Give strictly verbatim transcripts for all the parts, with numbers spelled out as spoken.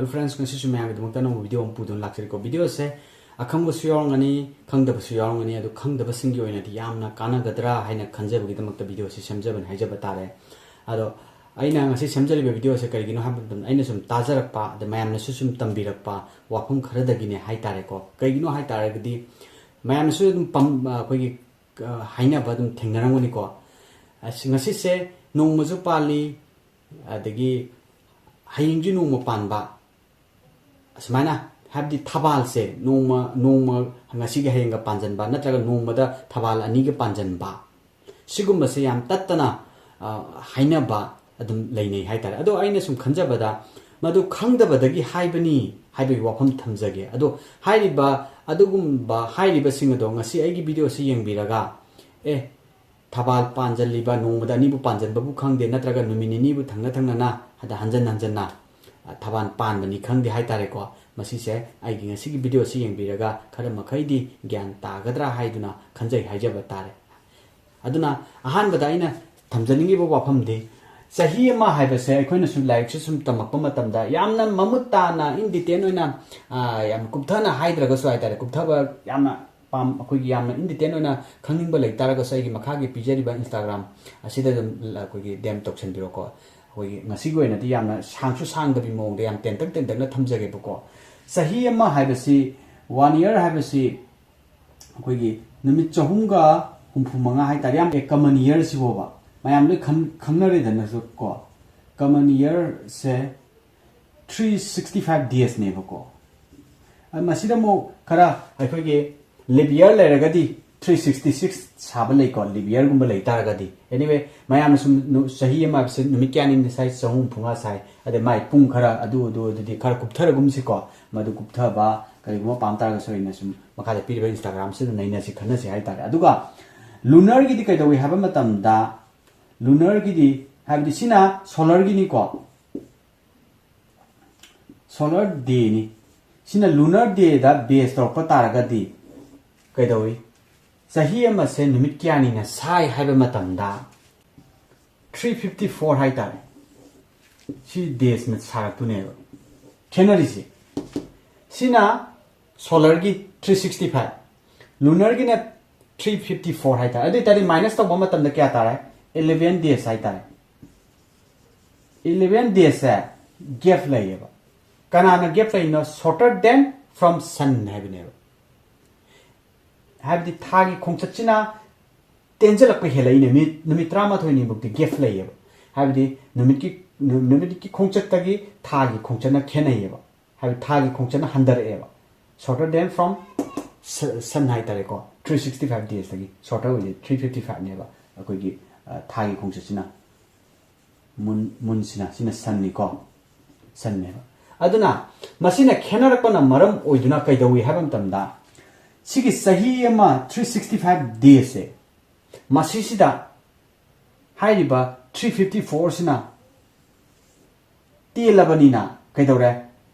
Hello friends, ꯉꯁꯤꯁꯨ ꯃꯌꯥꯝꯒꯤꯗꯃꯛꯇ ꯑꯅꯧꯕ video ꯑꯃ ꯄꯨꯗꯨꯅ ꯂꯥꯛꯆꯔꯤꯀꯣ꯫ Video ꯑꯁꯦ ꯑꯈꯪꯕꯁꯨ ꯌꯥꯎꯔꯝꯒꯅꯤ, ꯈꯪꯗꯕꯁꯨ ꯌꯥꯎꯔꯝꯒꯅꯤ, ꯑꯗꯨ ꯈꯪꯗꯕꯁꯤꯡꯒꯤ ꯑꯣꯏꯅꯗꯤ ꯌꯥꯝꯅ ꯀꯥꯟꯅꯒꯗ꯭ꯔꯥ ꯍꯥꯏꯅ ꯈꯟꯖꯕꯒꯤꯗꯃꯛꯇ video ꯑꯁꯤ ꯁꯦꯝꯖꯕꯅꯤ ꯍꯥꯏꯖꯕ ꯇꯥꯔꯦ꯫ ꯑꯗꯣ ꯑꯩꯅ ꯉꯁꯤ ꯁꯦꯝꯖꯔꯤꯕ video ꯑꯁꯦ ꯀꯔꯤꯒꯤꯅꯣ ꯍꯥꯏꯕ ꯃꯇꯝꯗ, ꯑꯩꯅ ꯁꯨꯝ ꯇꯥꯖꯔꯛꯄ, ꯑꯗ ꯃꯌꯥꯝꯅꯁꯨ ꯁꯨꯝ ꯇꯝꯕꯤꯔꯛꯄ ꯋꯥꯐꯝ ꯈꯔꯗꯒꯤꯅꯦ ꯍꯥꯏꯇꯥꯔꯦꯀꯣ꯫ ꯀꯩꯒꯤꯅꯣ ꯍꯥꯏꯇꯥꯔꯒꯗꯤ ꯃꯌꯥꯝꯅꯁꯨ ꯑꯗꯨꯝ ꯄꯝ-, ꯑꯩꯈꯣꯏꯒꯤ, ꯑ, ꯍꯥꯏꯅꯕ ꯑꯗꯨꯝ ꯊꯦꯡꯅꯔꯝꯒꯅꯤꯀꯣ꯫ ꯑꯁ, ꯉꯁꯤꯁꯦ ꯅꯣꯡꯃꯁꯨ ꯄꯥꯜꯂꯤ, ꯑꯗꯒꯤ ꯍꯌꯦꯡꯁꯨ ꯅꯣꯡꯃ ꯄꯥꯟꯕ, ꯑꯁꯨꯃꯥꯏꯅ, ꯍꯥꯏꯕꯗꯤ ꯊꯕꯥꯜꯁꯦ ꯅꯣꯡꯃ, ꯅꯣꯡꯃ, ꯉꯁꯤꯒ ꯍꯌꯦꯡꯒ ꯄꯥꯟꯖꯟꯕ, ꯅꯠꯇ꯭ꯔꯒ ꯅꯣꯡꯃꯗ ꯊꯕꯥꯜ ꯑꯅꯤꯒ ꯄꯥꯟꯖꯟꯕ, ꯁꯤꯒꯨꯝꯕꯁꯦ ꯌꯥꯝ ꯇꯠꯇꯅ, ꯑ, ꯍꯥꯏꯅꯕ ꯑꯗꯨꯝ ꯂꯩꯅꯩ ꯍꯥꯏꯇꯥꯔꯦ꯫ ꯑꯗꯣ ꯑꯩꯅ ꯁꯨꯝ ꯈꯟꯖꯕꯗ, ꯃꯗꯨ ꯈꯪꯗꯕꯗꯒꯤ ꯍꯥꯏꯕꯅꯤ ꯍꯥꯏꯕꯒꯤ ꯋꯥꯐꯝ ꯊꯝꯖꯒꯦ꯫ ꯑꯗꯣ ꯍꯥꯏꯔꯤꯕ, ꯑꯗꯨꯒꯨꯝꯕ ꯍꯥꯏꯔꯤꯕꯁꯤꯡ ꯑꯗꯣ ꯉꯁꯤ ꯑꯩꯒꯤ video ꯑꯁꯤ ꯌꯦꯡꯕꯤꯔꯒ, ꯑꯦ, ꯊꯕꯥꯜ ꯄꯥꯟꯖꯜꯂꯤꯕ, ꯅꯣꯡꯃꯗ ꯑꯅꯤꯕꯨ ꯄꯥꯟꯖꯟꯕꯕꯨ ꯈꯪꯗꯦ, ꯅꯠꯇ꯭ꯔꯒ ꯅꯨꯃꯤꯠ ꯅꯤꯅꯤꯕꯨ ꯊꯪꯅ ꯊꯪꯅꯅ, ꯑꯗ ꯍꯟꯖꯟ ꯍꯟꯖꯟꯅ, ꯑ, ꯊꯕꯥꯜ ꯄꯥꯟꯕꯅꯤ ꯈꯪꯗꯦ ꯍꯥꯏꯇꯥꯔꯦꯀꯣ꯫ ꯃꯁꯤꯁꯦ ꯑꯩꯒꯤ ꯉꯁꯤꯒꯤ video ꯑꯁꯤ ꯌꯦꯡꯕꯤꯔꯒ ꯈꯔ ꯃꯈꯩꯗꯤ ꯒ꯭ꯌꯥꯟ ꯇꯥꯒꯗ꯭ꯔꯥ ꯍꯥꯏꯗꯨꯅ ꯈꯟꯖꯩ ꯍꯥꯏꯖꯕ ꯇꯥꯔꯦ꯫ ꯑꯗꯨꯅ ꯑꯍꯥꯟꯕꯗ ꯑꯩꯅ ꯊꯝꯖꯅꯤꯡꯉꯤꯕ ꯋꯥꯐꯝꯗꯤ, ꯆꯍꯤ ꯑꯃ ꯍꯥꯏꯕꯁꯦ ꯑꯩꯈꯣꯏꯅꯁꯨ ꯂꯥꯏꯔꯤꯛꯁꯦ ꯁꯨꯝ ꯇꯝꯃꯛꯄ ꯃꯇꯝꯗ ꯌꯥꯝꯅ ꯃꯃꯨꯠ ꯇꯥꯅ, in detail ꯑꯣꯏꯅ, ꯑ, ꯌꯥꯝ ꯀꯨꯞꯊꯅ ꯍꯥꯏꯗ꯭ꯔꯒꯁꯨ ꯍꯥꯏꯇꯥꯔꯦ, ꯀꯨꯞꯊꯕ ꯌꯥꯝꯅ ꯄꯥꯝ-, ꯑꯩꯈꯣꯏꯒꯤ ꯌꯥꯝꯅ in detail ꯑꯣꯏꯅ ꯈꯪꯅꯤꯡꯕ ꯂꯩ ꯇꯥꯔꯒꯁꯨ ꯑꯩꯒꯤ ꯃꯈꯥꯒꯤ ꯄꯤꯖꯔꯤꯕ Instagram ꯑꯁꯤꯗ ꯑꯗꯨꯝ ꯑꯩꯈꯣꯏꯒꯤ DM ꯇꯧꯁꯟꯕꯤꯔꯣꯀꯣ꯫ ꯑꯩꯈꯣꯏꯒꯤ ꯉꯁꯤꯒꯤ ꯑꯣꯏꯅꯗꯤ ꯌꯥꯝꯅ ꯁꯥꯡꯁꯨ ꯁꯥꯡꯗꯕꯤ ꯃꯑꯣꯡꯗ ꯌꯥꯝ ꯇꯦꯟꯇꯛ ꯇꯦꯟꯇꯛꯅ ꯊꯝꯖꯒꯦꯕꯀꯣ꯫ ꯆꯍꯤ ꯑꯃ ꯍꯥꯏꯕꯁꯤ, one year ꯍꯥꯏꯕꯁꯤ ꯑꯩꯈꯣꯏꯒꯤ ꯅꯨꯃꯤꯠ ꯆꯍꯨꯝꯒ ꯍꯨꯝꯐꯨ ꯃꯉꯥ ꯍꯥꯏꯇꯥꯔꯦ, ꯌꯥꯝ, ꯑꯦ, common year ꯁꯤꯕꯣꯕ ꯃꯌꯥꯝ ꯂꯣꯏ ꯈꯪ-, ꯈꯪꯅꯔꯦꯗꯅꯁꯨ ꯀꯣ꯫ Common year ꯁꯦ three sixty five days ꯅꯦꯕꯀꯣ꯫ ꯑ, ꯃꯁꯤꯗ ꯑꯃꯨꯛ ꯈꯔ ꯑꯩꯈꯣꯏꯒꯤ leap year ꯂꯩꯔꯒꯗꯤ three sixty six ꯁꯥꯕ ꯂꯩꯀꯣ, leap year ꯒꯨꯝꯕ ꯂꯩ ꯇꯥꯔꯒꯗꯤ꯫ Anyway, ꯃꯌꯥꯝꯅ ꯁꯨꯝ ꯅꯨ-, ꯆꯍꯤ ꯑꯃ ꯍꯥꯏꯕꯁꯤ ꯅꯨꯃꯤꯠ ꯀꯌꯥꯅꯤꯅ ꯁꯥꯏ? ꯆꯍꯨꯝ ꯍꯨꯝꯐꯨ ꯃꯉꯥ ꯁꯥꯏ꯫ ꯑꯗꯩ ꯃꯥꯏ ꯄꯨꯡ ꯈꯔ ꯑꯗꯨ, ꯑꯗꯨ, ꯑꯗꯨꯗꯤ ꯈꯔ ꯀꯨꯞꯊꯔꯒꯨꯝꯁꯤꯀꯣ꯫ ꯃꯗꯨ ꯀꯨꯞꯊꯕ ꯀꯔꯤꯒꯨꯝꯕ ꯄꯥꯝ ꯇꯥꯔꯒꯁꯨ ꯑꯩꯅ ꯁꯨꯝ ꯃꯈꯥꯗ ꯄꯤꯔꯤꯕ Instagram ꯁꯤꯗ ꯅꯩꯅꯁꯤ ꯈꯟꯅꯁꯤ ꯍꯥꯏꯇꯥꯔꯦ꯫ ꯑꯗꯨꯒ lunar ꯒꯤꯗꯤ ꯀꯩꯗꯧꯏ ꯍꯥꯏꯕ ꯃꯇꯝꯗ, lunar ꯒꯤꯗꯤ, ꯍꯥꯏꯕꯗꯤ ꯁꯤꯅ solar ꯒꯤꯅꯤꯀꯣ, solar day ꯅꯤ꯫ ꯁꯤꯅ lunar day ꯗ base ꯇꯧꯔꯛꯄ ꯇꯥꯔꯒꯗꯤ ꯀꯩꯗꯧꯏ? ꯆꯍꯤ ꯑꯃꯁꯦ ꯅꯨꯃꯤꯠ ꯀꯌꯥꯅꯤꯅ ꯁꯥꯏ ꯍꯥꯏꯕ ꯃꯇꯝꯗ three fifty four ꯍꯥꯏꯇꯥꯔꯦ꯫ ꯁꯤ days ꯅ ꯁꯥꯔꯛꯇꯣꯏꯅꯦꯕ꯫ ꯈꯦꯠꯅꯔꯤꯁꯦ꯫ ꯁꯤꯅ solarꯒꯤ three sixty five, lunarꯒꯤꯅ three fifty four ꯍꯥꯏꯇꯥꯔꯦ꯫ ꯑꯗꯨ ꯑꯣꯏꯇꯥꯔꯗꯤ minus ꯇꯧꯕ ꯃꯇꯝꯗ ꯀꯌꯥ ꯇꯥꯔꯦ? eleven days ꯍꯥꯏꯇꯥꯔꯦ꯫ eleven daysꯁꯦ gap ꯂꯩꯌꯦꯕ꯫ ꯀꯅꯥꯅ gap ꯂꯩꯔꯤꯅꯣ? Shorter than from sun ꯍꯥꯏꯕꯅꯦꯕ꯫ ꯍꯥꯏꯕꯗꯤ ꯊꯥꯒꯤ ꯈꯣꯡꯆꯠꯁꯤꯅ ꯇꯦꯟꯖꯜꯂꯛꯄ ꯍꯦꯜꯂꯛꯏꯅꯦ꯫ ꯅꯨꯃꯤꯠ, ꯅꯨꯃꯤꯠ ꯇꯔꯥꯃꯥꯊꯣꯏꯅꯤꯐꯥꯎꯗꯤ gap ꯂꯩꯌꯦꯕ꯫ ꯍꯥꯏꯕꯗꯤ ꯅꯨꯃꯤꯠꯀꯤ, ꯅꯨ-, ꯅꯨꯃꯤꯠꯀꯤ ꯈꯣꯡꯆꯠꯇꯒꯤ ꯊꯥꯒꯤ ꯈꯣꯡꯆꯠꯅ ꯈꯦꯠꯅꯩꯌꯦꯕ꯫ ꯍꯥꯏꯕꯗꯤ ꯊꯥꯒꯤ ꯈꯣꯡꯆꯠꯅ ꯍꯟꯊꯔꯛꯑꯦꯕ꯫ Shorter than from su-, sun ꯍꯥꯏꯇꯥꯔꯦꯀꯣ꯫ three sixty five daysꯇꯒꯤ shorter ꯑꯣꯏꯗꯦ, three fifty fiveꯅꯦꯕ ꯑꯩꯈꯣꯏꯒꯤ, ꯑ, ꯊꯥꯒꯤ ꯈꯣꯡꯆꯠꯁꯤꯅ꯫ moon, moonꯁꯤꯅ, ꯁꯤꯅ sunꯅꯤꯀꯣ꯫ sunꯅꯦꯕ꯫ ꯑꯗꯨꯅ ꯃꯁꯤꯅ ꯈꯦꯠꯅꯔꯛꯄꯅ ꯃꯔꯝ ꯑꯣꯏꯗꯨꯅ ꯀꯩꯗꯧꯏ ꯍꯥꯏꯕ ꯃꯇꯝꯗ, ꯁꯤꯒꯤ ꯆꯍꯤ ꯑꯃ three sixty five daysꯁꯦ, ꯃꯁꯤꯁꯤꯗ ꯍꯥꯏꯔꯤꯕ three fifty fourꯁꯤꯅ ꯇꯦꯜꯂꯕꯅꯤꯅ ꯀꯩꯗꯧꯔꯦ?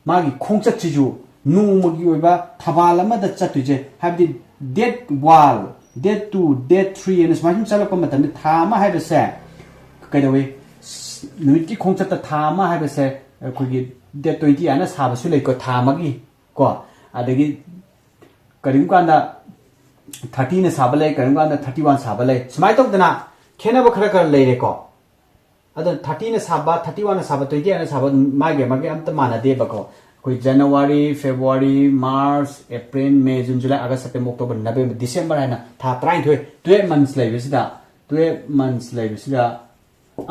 ꯃꯥꯒꯤ ꯈꯣꯡꯆꯠꯁꯤꯁꯨ ꯅꯣꯡꯃꯒꯤ ꯑꯣꯏꯕ ꯊꯕꯥꯜ ꯑꯃꯗ ꯆꯠꯇꯣꯏꯁꯦ, ꯍꯥꯏꯕꯗꯤ date one, date two, date three ꯍꯥꯏꯅ ꯁꯨꯃꯥꯏꯅ ꯁꯨꯝ ꯆꯠꯂꯛꯄ ꯃꯇꯝꯗ ꯊꯥ ꯑꯃ ꯍꯥꯏꯕꯁꯦ ꯀꯩꯗꯧꯏ? ꯅꯨꯃꯤꯠꯀꯤ ꯈꯣꯡꯆꯠꯇ ꯊꯥ ꯑꯃ ꯍꯥꯏꯕꯁꯦ ꯑꯩꯈꯣꯏꯒꯤ date twenty ꯍꯥꯏꯅ ꯁꯥꯕꯁꯨ ꯂꯩꯀꯣ, ꯊꯥ ꯑꯃꯒꯤ ꯀꯣ꯫ ꯑꯗꯒꯤ ꯀꯔꯤꯒꯨꯝꯕ ꯀꯥꯟꯗ thirtyꯅ ꯁꯥꯕ ꯂꯩ, ꯀꯔꯤꯒꯨꯝꯕ ꯀꯥꯟꯗ thirty one ꯁꯥꯕ ꯂꯩ꯫ ꯁꯨꯃꯥꯏꯅ ꯇꯧꯗꯅ ꯈꯦꯠꯅꯕ ꯈꯔ ꯈꯔ ꯂꯩꯔꯦꯀꯣ꯫ ꯑꯗꯣ thirtyꯅ ꯁꯥꯕ, thirty oneꯅ ꯁꯥꯕ, twenty eight ꯁꯥꯕ ꯃꯥꯒꯤ ꯃꯥꯒꯤ ꯑꯝꯇ ꯃꯥꯟꯅꯗꯦꯕꯀꯣ꯫ ꯑꯩꯈꯣꯏ January, February, March, April, May, June, July, August, September, October, November, December ꯍꯥꯏꯅ ꯊꯥ ꯇꯔꯥꯅꯤꯊꯣꯏ, twelve months ꯂꯩꯕꯁꯤꯗ, twelve months ꯂꯩꯕꯁꯤꯗ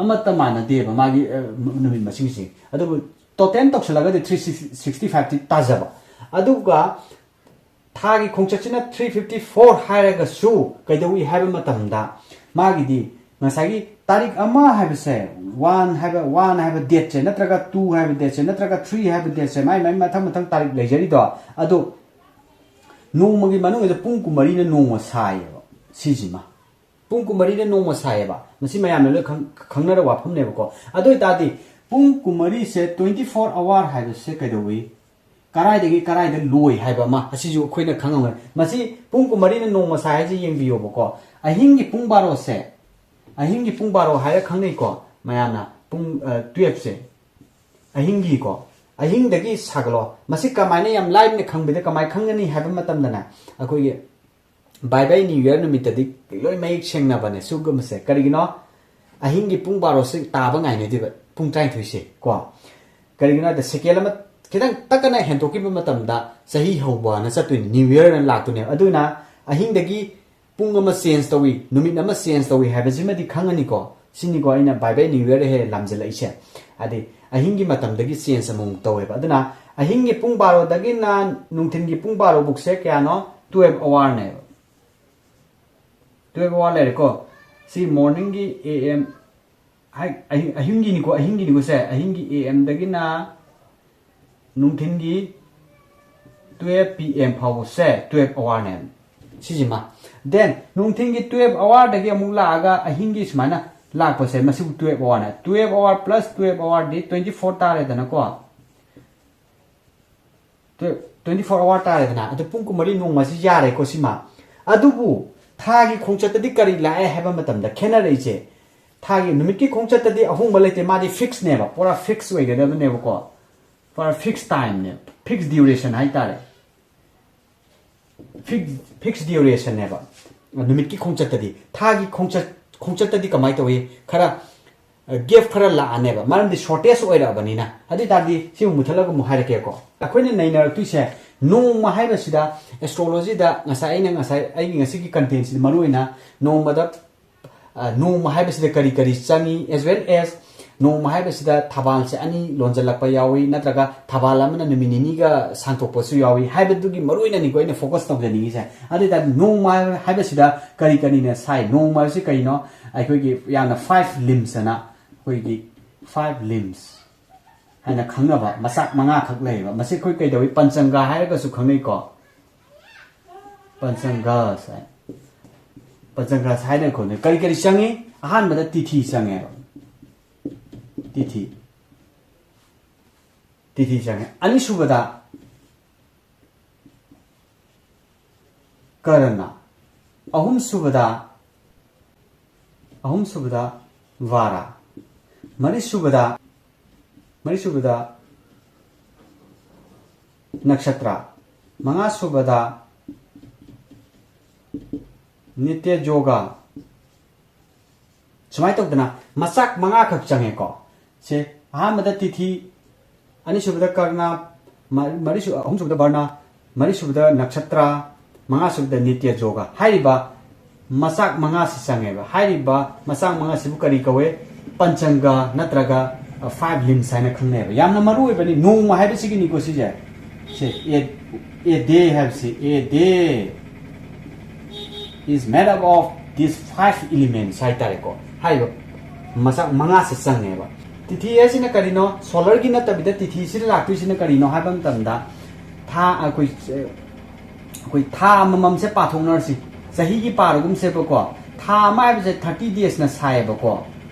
ꯑꯃꯠꯇ ꯃꯥꯟꯅꯗꯦꯕ ꯃꯥꯒꯤ, ꯑ, ꯅꯨꯃꯤꯠ ꯃꯁꯤꯡꯁꯦ꯫ ꯑꯗꯨꯕꯨ total ꯇꯧꯁꯜꯂꯒꯗꯤ three sixty fiveꯇꯤ ꯇꯥꯖꯕ꯫ ꯑꯗꯨꯒ ꯊꯥꯒꯤ ꯈꯣꯡꯆꯠꯁꯤꯅ three fifty four ꯍꯥꯏꯔꯒꯁꯨ ꯀꯩꯗꯧꯏ ꯍꯥꯏꯕ ꯃꯇꯝꯗ, ꯃꯥꯒꯤꯗꯤ ꯉꯁꯥꯏꯒꯤ ꯇꯥꯔꯤꯛ ꯑꯃ ꯍꯥꯏꯕꯁꯦ, one ꯍꯥꯏꯕ, one ꯍꯥꯏꯕ dateꯁꯦ, ꯅꯠꯇ꯭ꯔꯒ two ꯍꯥꯏꯕ dateꯁꯦ, ꯅꯠꯇ꯭ꯔꯒ three ꯍꯥꯏꯕ dateꯁꯦ, ꯃꯥꯏ ꯃꯥꯏ ꯃꯊꯪ ꯃꯊꯪ ꯇꯥꯔꯤꯛ ꯂꯩꯖꯔꯤꯗꯣ꯫ ꯑꯗꯣ ꯅꯣꯡꯃꯒꯤ ꯃꯅꯨꯡꯗ ꯄꯨꯡ ꯀꯨꯟꯃꯔꯤꯅ ꯅꯣꯡꯃ ꯁꯥꯏꯌꯦꯕ ꯁꯤꯁꯤꯃ꯫ ꯄꯨꯡ ꯀꯨꯟꯃꯔꯤꯅ ꯅꯣꯡꯃ ꯁꯥꯏꯌꯦꯕ꯫ ꯃꯁꯤ ꯃꯌꯥꯝꯅ ꯂꯣꯏ ꯈꯪ-, ꯈꯪꯅꯔ ꯋꯥꯐꯝꯅꯦꯕꯀꯣ꯫ ꯑꯗꯨ ꯑꯣꯏꯇꯥꯔꯗꯤ ꯄꯨꯡ ꯀꯨꯟꯃꯔꯤꯁꯦ twenty four hour ꯍꯥꯏꯕꯁꯦ ꯀꯩꯗꯧꯏ? ꯀꯔꯥꯏꯗꯒꯤ ꯀꯔꯥꯏꯗ ꯂꯣꯏ ꯍꯥꯏꯕ ꯑꯃ ꯑꯁꯤꯁꯨ ꯑꯩꯈꯣꯏꯅ ꯈꯪꯉꯝꯒꯅꯤ꯫ ꯃꯁꯤ ꯄꯨꯡ ꯀꯨꯟꯃꯔꯤꯅ ꯅꯣꯡꯃ ꯁꯥꯏ ꯍꯥꯏꯁꯦ ꯌꯦꯡꯕꯤꯌꯣꯕꯀꯣ꯫ ꯑꯍꯤꯡꯒꯤ ꯄꯨꯡ ꯕꯥꯔꯣꯁꯦ, ꯑꯍꯤꯡꯒꯤ ꯄꯨꯡ ꯕꯥꯔꯣ ꯍꯥꯏꯔ ꯈꯪꯅꯩꯀꯣ ꯃꯌꯥꯝꯅ, ꯄꯨꯡ, ꯑ, twelveꯁꯦ꯫ ꯑꯍꯤꯡꯒꯤꯀꯣ, ꯑꯍꯤꯡꯗꯒꯤ ꯁꯥꯒꯠꯂꯣ꯫ ꯃꯁꯤ ꯀꯃꯥꯏꯅ ꯌꯥꯝ ꯂꯥꯏꯅ ꯈꯪꯕꯗ ꯀꯃꯥꯏꯅ ꯈꯪꯒꯅꯤ ꯍꯥꯏꯕ ꯃꯇꯝꯗꯅꯦ, ꯑꯩꯈꯣꯏꯒꯤ ꯕꯥꯏ ꯕꯥꯏ ꯅ꯭ꯌꯨ ꯏꯌꯔ ꯅꯨꯃꯤꯠꯇꯗꯤ ꯂꯣꯏ ꯃꯌꯦꯛ ꯁꯦꯡꯅꯕꯅꯦ ꯁꯤꯒꯨꯝꯕꯁꯦ꯫ ꯀꯔꯤꯒꯤꯅꯣ? ꯑꯍꯤꯡꯒꯤ ꯄꯨꯡ ꯕꯥꯔꯣꯁꯦ ꯇꯥꯕ ꯉꯥꯏꯅꯗꯦꯕ, ꯄꯨꯡ ꯇꯔꯥꯅꯤꯊꯣꯏꯁꯦ ꯀꯣ꯫ ꯀꯔꯤꯒꯤꯅꯣ ꯍꯥꯏꯗ, ꯁꯦꯀꯦꯟ ꯑꯃ ꯈꯤꯇꯪ ꯇꯛꯀꯅ ꯍꯦꯟꯗꯣꯛꯈꯤꯕ ꯃꯇꯝꯗ ꯆꯍꯤ ꯍꯧꯕꯅ ꯆꯠꯇꯣꯏꯅꯤ, ꯅ꯭ꯌꯨ ꯏꯌꯔꯅ ꯂꯥꯛꯇꯣꯏꯅꯦꯕ꯫ ꯑꯗꯨꯅ ꯑꯍꯤꯡꯗꯒꯤ ꯄꯨꯡ ꯑꯃ ꯆꯦꯟꯖ ꯇꯧꯏ, ꯅꯨꯃꯤꯠ ꯑꯃ ꯆꯦꯟꯖ ꯇꯧꯏ ꯍꯥꯏꯕꯁꯤꯃꯗꯤ ꯈꯪꯉꯅꯤꯀꯣ꯫ ꯁꯤꯅꯤꯀꯣ ꯑꯩꯅ ꯕꯥꯏ ꯕꯥꯏ ꯅ꯭ꯌꯨ ꯏꯌꯔ ꯍꯦꯛ ꯂꯥꯝꯁꯤꯜꯂꯛꯏꯁꯦ꯫ ꯍꯥꯏꯗꯤ ꯑꯍꯤꯡꯒꯤ ꯃꯇꯝꯗꯒꯤ ꯆꯦꯟꯖ ꯑꯃꯨꯛ ꯇꯧꯋꯦꯕ꯫ ꯑꯗꯨꯅ ꯑꯍꯤꯡꯒꯤ ꯄꯨꯡ ꯕꯥꯔꯣꯗꯒꯤꯅ ꯅꯨꯡꯊꯤꯟꯒꯤ ꯄꯨꯡ ꯕꯥꯔꯣ ꯕꯨꯛꯁꯦ ꯀꯌꯥꯅꯣ? ꯇꯨꯌꯦꯜꯐ ꯑꯋꯥꯔꯅꯦꯕ꯫ ꯇꯨꯌꯦꯜꯐ ꯑꯋꯥꯔ ꯂꯩꯔꯦꯀꯣ꯫ ꯁꯤ ꯃꯣꯔꯅꯤꯡꯒꯤ ꯑꯦ ꯑꯦꯝ, ꯑꯍꯤꯡꯒꯤꯅꯤꯀꯣ, ꯑꯍꯤꯡꯒꯤꯅꯤꯀꯣ ꯁꯦ, ꯑꯍꯤꯡꯒꯤ ꯑꯦ ꯑꯦꯝꯗꯒꯤꯅ ꯅꯨꯡꯊꯤꯟꯒꯤ ꯇꯨꯌꯦꯜꯐ ꯄꯤ ꯑꯦꯝ ꯐꯥꯎꯕꯁꯦ ꯇꯨꯌꯦꯜꯐ ꯑꯋꯥꯔꯅꯦ꯫ ꯁꯤꯁꯤꯃ꯫ ꯗꯦꯟ ꯅꯨꯡꯊꯤꯟꯒꯤ ꯇꯨꯌꯦꯜꯐ ꯑꯋꯥꯔꯗꯒꯤ ꯑꯃꯨꯛ ꯂꯥꯛꯑꯒ ꯑꯍꯤꯡꯒꯤ ꯁꯨꯃꯥꯏꯅ ꯂꯥꯛꯄꯁꯦ, ꯃꯁꯤꯕꯨ ꯇꯨꯌꯦꯜꯐ ꯑꯋꯥꯔꯅꯦ꯫ ꯇꯨꯌꯦꯜꯐ ꯑꯋꯥꯔ ꯄ꯭ꯂꯁ ꯇꯨꯌꯦꯜꯐ ꯑꯋꯥꯔꯗꯤ ꯇ꯭ꯋꯦꯟꯇꯤ ꯐꯣꯔ ꯇꯥꯔꯦꯗꯅꯀꯣ꯫ ꯇ꯭ꯋꯦꯟꯇꯤ ꯐꯣꯔ ꯑꯋꯥꯔ ꯇꯥꯔꯦꯗꯅ꯫ ꯑꯗꯨ ꯄꯨꯡ ꯀꯨꯟꯃꯔꯤ ꯅꯣꯡꯃꯁꯤ ꯌꯥꯔꯦꯀꯣ ꯁꯤꯃ꯫ ꯑꯗꯨꯕꯨ ꯊꯥꯒꯤ ꯈꯣꯡꯆꯠꯇꯗꯤ ꯀꯔꯤ ꯂꯥꯛꯑꯦ ꯍꯥꯏꯕ ꯃꯇꯝꯗ ꯈꯦꯠꯅꯔꯛꯏꯁꯦ, ꯊꯥꯒꯤ, ꯅꯨꯃꯤꯠꯀꯤ ꯈꯣꯡꯆꯠꯇꯗꯤ ꯑꯍꯣꯡꯕ ꯂꯩꯇꯦ, ꯃꯥꯗꯤ ꯐꯤꯛꯁꯅꯦꯕ, ꯄꯨꯔꯥ ꯐꯤꯛꯁ ꯑꯣꯏꯒꯗꯕꯅꯦꯕꯀꯣ꯫ ꯄꯨꯔꯥ ꯐꯤꯛꯁ ꯇꯥꯏꯝꯅꯦꯕ, ꯐꯤꯛꯁ ꯗ꯭ꯌꯨꯔꯦꯁꯟ ꯍꯥꯏꯇꯥꯔꯦ꯫ ꯐꯤꯛꯁ, ꯐꯤꯛꯁ ꯗ꯭ꯌꯨꯔꯦꯁꯟꯅꯦꯕ꯫ ꯅꯨꯃꯤꯠꯀꯤ ꯈꯣꯡꯆꯠꯇꯗꯤ, ꯊꯥꯒꯤ ꯈꯣꯡꯆꯠ, ꯈꯣꯡꯆꯠꯇꯗꯤ ꯀꯃꯥꯏꯅ ꯇꯧꯏ? ꯈꯔ ꯒꯦꯞ ꯈꯔ ꯂꯥꯛꯑꯅꯦꯕ, ꯃꯔꯝꯗꯤ ꯁꯣꯔꯇꯦꯖ ꯑꯣꯏꯔꯛꯑꯕꯅꯤꯅ꯫ ꯑꯗꯨ ꯑꯣꯏ ꯇꯥꯔꯗꯤ ꯁꯤꯕꯨ ꯃꯨꯊꯠꯂꯒ ꯑꯃꯨꯛ ꯍꯥꯏꯔꯛꯀꯦꯀꯣ꯫ ꯑꯩꯈꯣꯏꯅ ꯅꯩꯅꯔꯛꯇꯣꯏꯁꯦ, ꯅꯣꯡꯃ ꯍꯥꯏꯕꯁꯤꯗ ꯑꯦꯁꯇ꯭ꯔꯣꯂꯣꯖꯤꯗ ꯉꯁꯥꯏ ꯑꯩꯅ, ꯉꯁꯥꯏ ꯑꯩꯒꯤ ꯉꯁꯤꯒꯤ ꯀꯟꯇꯦꯟꯁꯤꯗ ꯃꯔꯨꯑꯣꯏꯅ ꯅꯣꯡꯃꯗ, ꯑ, ꯅꯣꯡꯃ ꯍꯥꯏꯕꯁꯤꯗ ꯀꯔꯤ ꯀꯔꯤ ꯆꯪꯉꯤ, as well as ꯅꯣꯡꯃ ꯍꯥꯏꯕꯁꯤꯗ ꯊꯕꯥꯜꯁꯦ ꯑꯅꯤ ꯂꯣꯟꯖꯜꯂꯛꯄ ꯌꯥꯎꯏ, ꯅꯠꯇ꯭ꯔꯒ ꯊꯕꯥꯜ ꯑꯃꯅ ꯅꯨꯃꯤꯠ ꯅꯤꯅꯤꯒ ꯁꯥꯡꯗꯣꯛꯄꯁꯨ ꯌꯥꯎꯏ ꯍꯥꯏꯕꯗꯨꯒꯤ ꯃꯔꯨꯑꯣꯏꯅꯅꯤꯀꯣ ꯑꯩꯅ ꯐꯣꯀꯁ ꯇꯧꯖꯅꯤꯡꯉꯤꯁꯦ꯫ ꯑꯗꯨ ꯑꯣꯏ ꯇꯥꯔꯗꯤ ꯅꯣꯡꯃ ꯍꯥꯏꯕꯁꯤꯗ ꯀꯔꯤ ꯀꯔꯤꯅ ꯁꯥꯏ? ꯅꯣꯡꯃ ꯍꯥꯏꯕꯁꯤ ꯀꯔꯤꯅꯣ? ꯑꯩꯈꯣꯏꯒꯤ ꯌꯥꯝꯅ ꯐꯥꯏꯚ ꯂꯤꯝꯁ ꯑꯅ, ꯑꯩꯈꯣꯏꯒꯤ ꯐꯥꯏꯚ ꯂꯤꯝꯁ ꯍꯥꯏꯅ ꯈꯪꯅꯕ ꯃꯆꯥꯛ ꯃꯉꯥꯈꯛ ꯂꯩꯌꯦꯕ꯫ ꯃꯁꯤ ꯑꯩꯈꯣꯏ ꯀꯩꯗꯧꯏ? ꯄꯟꯆꯪꯒ ꯍꯥꯏꯔꯒꯁꯨ ꯈꯪꯅꯩꯀꯣ꯫ ꯄꯟꯆꯪꯒꯁ ꯍꯥꯏ꯫ ꯄꯟꯆꯪꯒꯁ ꯍꯥꯏꯅ ꯈꯣꯟꯅꯩ꯫ ꯀꯔꯤ ꯀꯔꯤ ꯆꯪꯉꯤ? ꯑꯍꯥꯟꯕꯗ ꯇꯤꯊꯤ ꯆꯪꯉꯦꯕ꯫ ꯇꯤꯊꯤ꯫ ꯇꯤꯊꯤ ꯆꯪꯉꯦ꯫ ꯑꯅꯤꯁꯨꯕꯗ ꯀꯔꯅ꯫ ꯑꯍꯨꯝꯁꯨꯕꯗ, ꯑꯍꯨꯝꯁꯨꯕꯗ ꯚꯥꯔꯥ꯫ ꯃꯔꯤꯁꯨꯕꯗ, ꯃꯔꯤꯁꯨꯕꯗ ꯅꯛꯁꯇ꯭ꯔ, ꯃꯉꯥꯁꯨꯕꯗ ꯅꯤꯇ꯭ꯌ ꯌꯣꯒ꯫ ꯁꯨꯃꯥꯏꯅ ꯇꯧꯗꯅ ꯃꯆꯥꯛ ꯃꯉꯥꯈꯛ ꯆꯪꯉꯦꯀꯣ꯫ ꯁꯦ, ꯑꯍꯥꯟꯕꯗ ꯇꯤꯊꯤ, ꯑꯅꯤꯁꯨꯕꯗ ꯀꯔꯅ, ꯃ-, ꯃꯔꯤꯁꯨ-, ꯑꯍꯨꯝꯁꯨꯕꯗ ꯕꯔꯅ, ꯃꯔꯤꯁꯨꯕꯗ ꯅꯛꯁꯇ꯭ꯔ, ꯃꯉꯥꯁꯨꯕꯗ ꯅꯤꯇ꯭ꯌ ꯌꯣꯒ꯫ ꯍꯥꯏꯔꯤꯕ ꯃꯆꯥꯛ ꯃꯉꯥꯁꯤ ꯆꯪꯉꯦꯕ꯫ ꯍꯥꯏꯔꯤꯕ ꯃꯆꯥꯛ ꯃꯉꯥꯁꯤꯕꯨ ꯀꯔꯤ ꯀꯧꯋꯦ? ꯄꯟꯆꯪꯒ ꯅꯠꯇ꯭ꯔꯒ, ꯑ, five limbs ꯍꯥꯏꯅ ꯈꯪꯅꯩꯕ꯫ ꯌꯥꯝꯅ ꯃꯔꯨ ꯑꯣꯏꯕꯅꯤ꯫ ꯅꯣꯡꯃ ꯍꯥꯏꯕꯁꯤꯒꯤꯅꯤꯀꯣ ꯁꯤꯁꯦ꯫ ꯁꯦ, a, a day ꯍꯥꯏꯕꯁꯤ, a day is made up of these five elements ꯍꯥꯏꯇꯥꯔꯦꯀꯣ꯫ ꯍꯥꯏꯔꯤꯕ ꯃꯆꯥꯛ ꯃꯉꯥꯁꯦ ꯆꯪꯉꯦꯕ꯫ ꯇꯤꯊꯤ ꯍꯥꯏꯁꯤꯅ ꯀꯔꯤꯅꯣ? Solarꯒꯤ ꯅꯠꯇꯕꯤꯗ ꯇꯤꯊꯤꯁꯤꯗ ꯂꯥꯛꯇꯣꯏꯁꯤꯅ ꯀꯔꯤꯅꯣ ꯍꯥꯏꯕ ꯃꯇꯝꯗ, ꯊꯥ, ꯑꯩꯈꯣꯏ, ꯑꯩꯈꯣꯏ ꯊꯥ ꯑꯃꯃꯝꯁꯦ ꯄꯥꯊꯣꯛꯅꯔꯁꯤ꯫ ꯆꯍꯤꯒꯤ ꯄꯥꯔꯒꯨꯝꯁꯦꯕꯀꯣ꯫ ꯊꯥ ꯑꯃ ꯍꯥꯏꯕꯁꯦ thirty daysꯅ ꯁꯥꯏꯌꯦꯕꯀꯣ꯫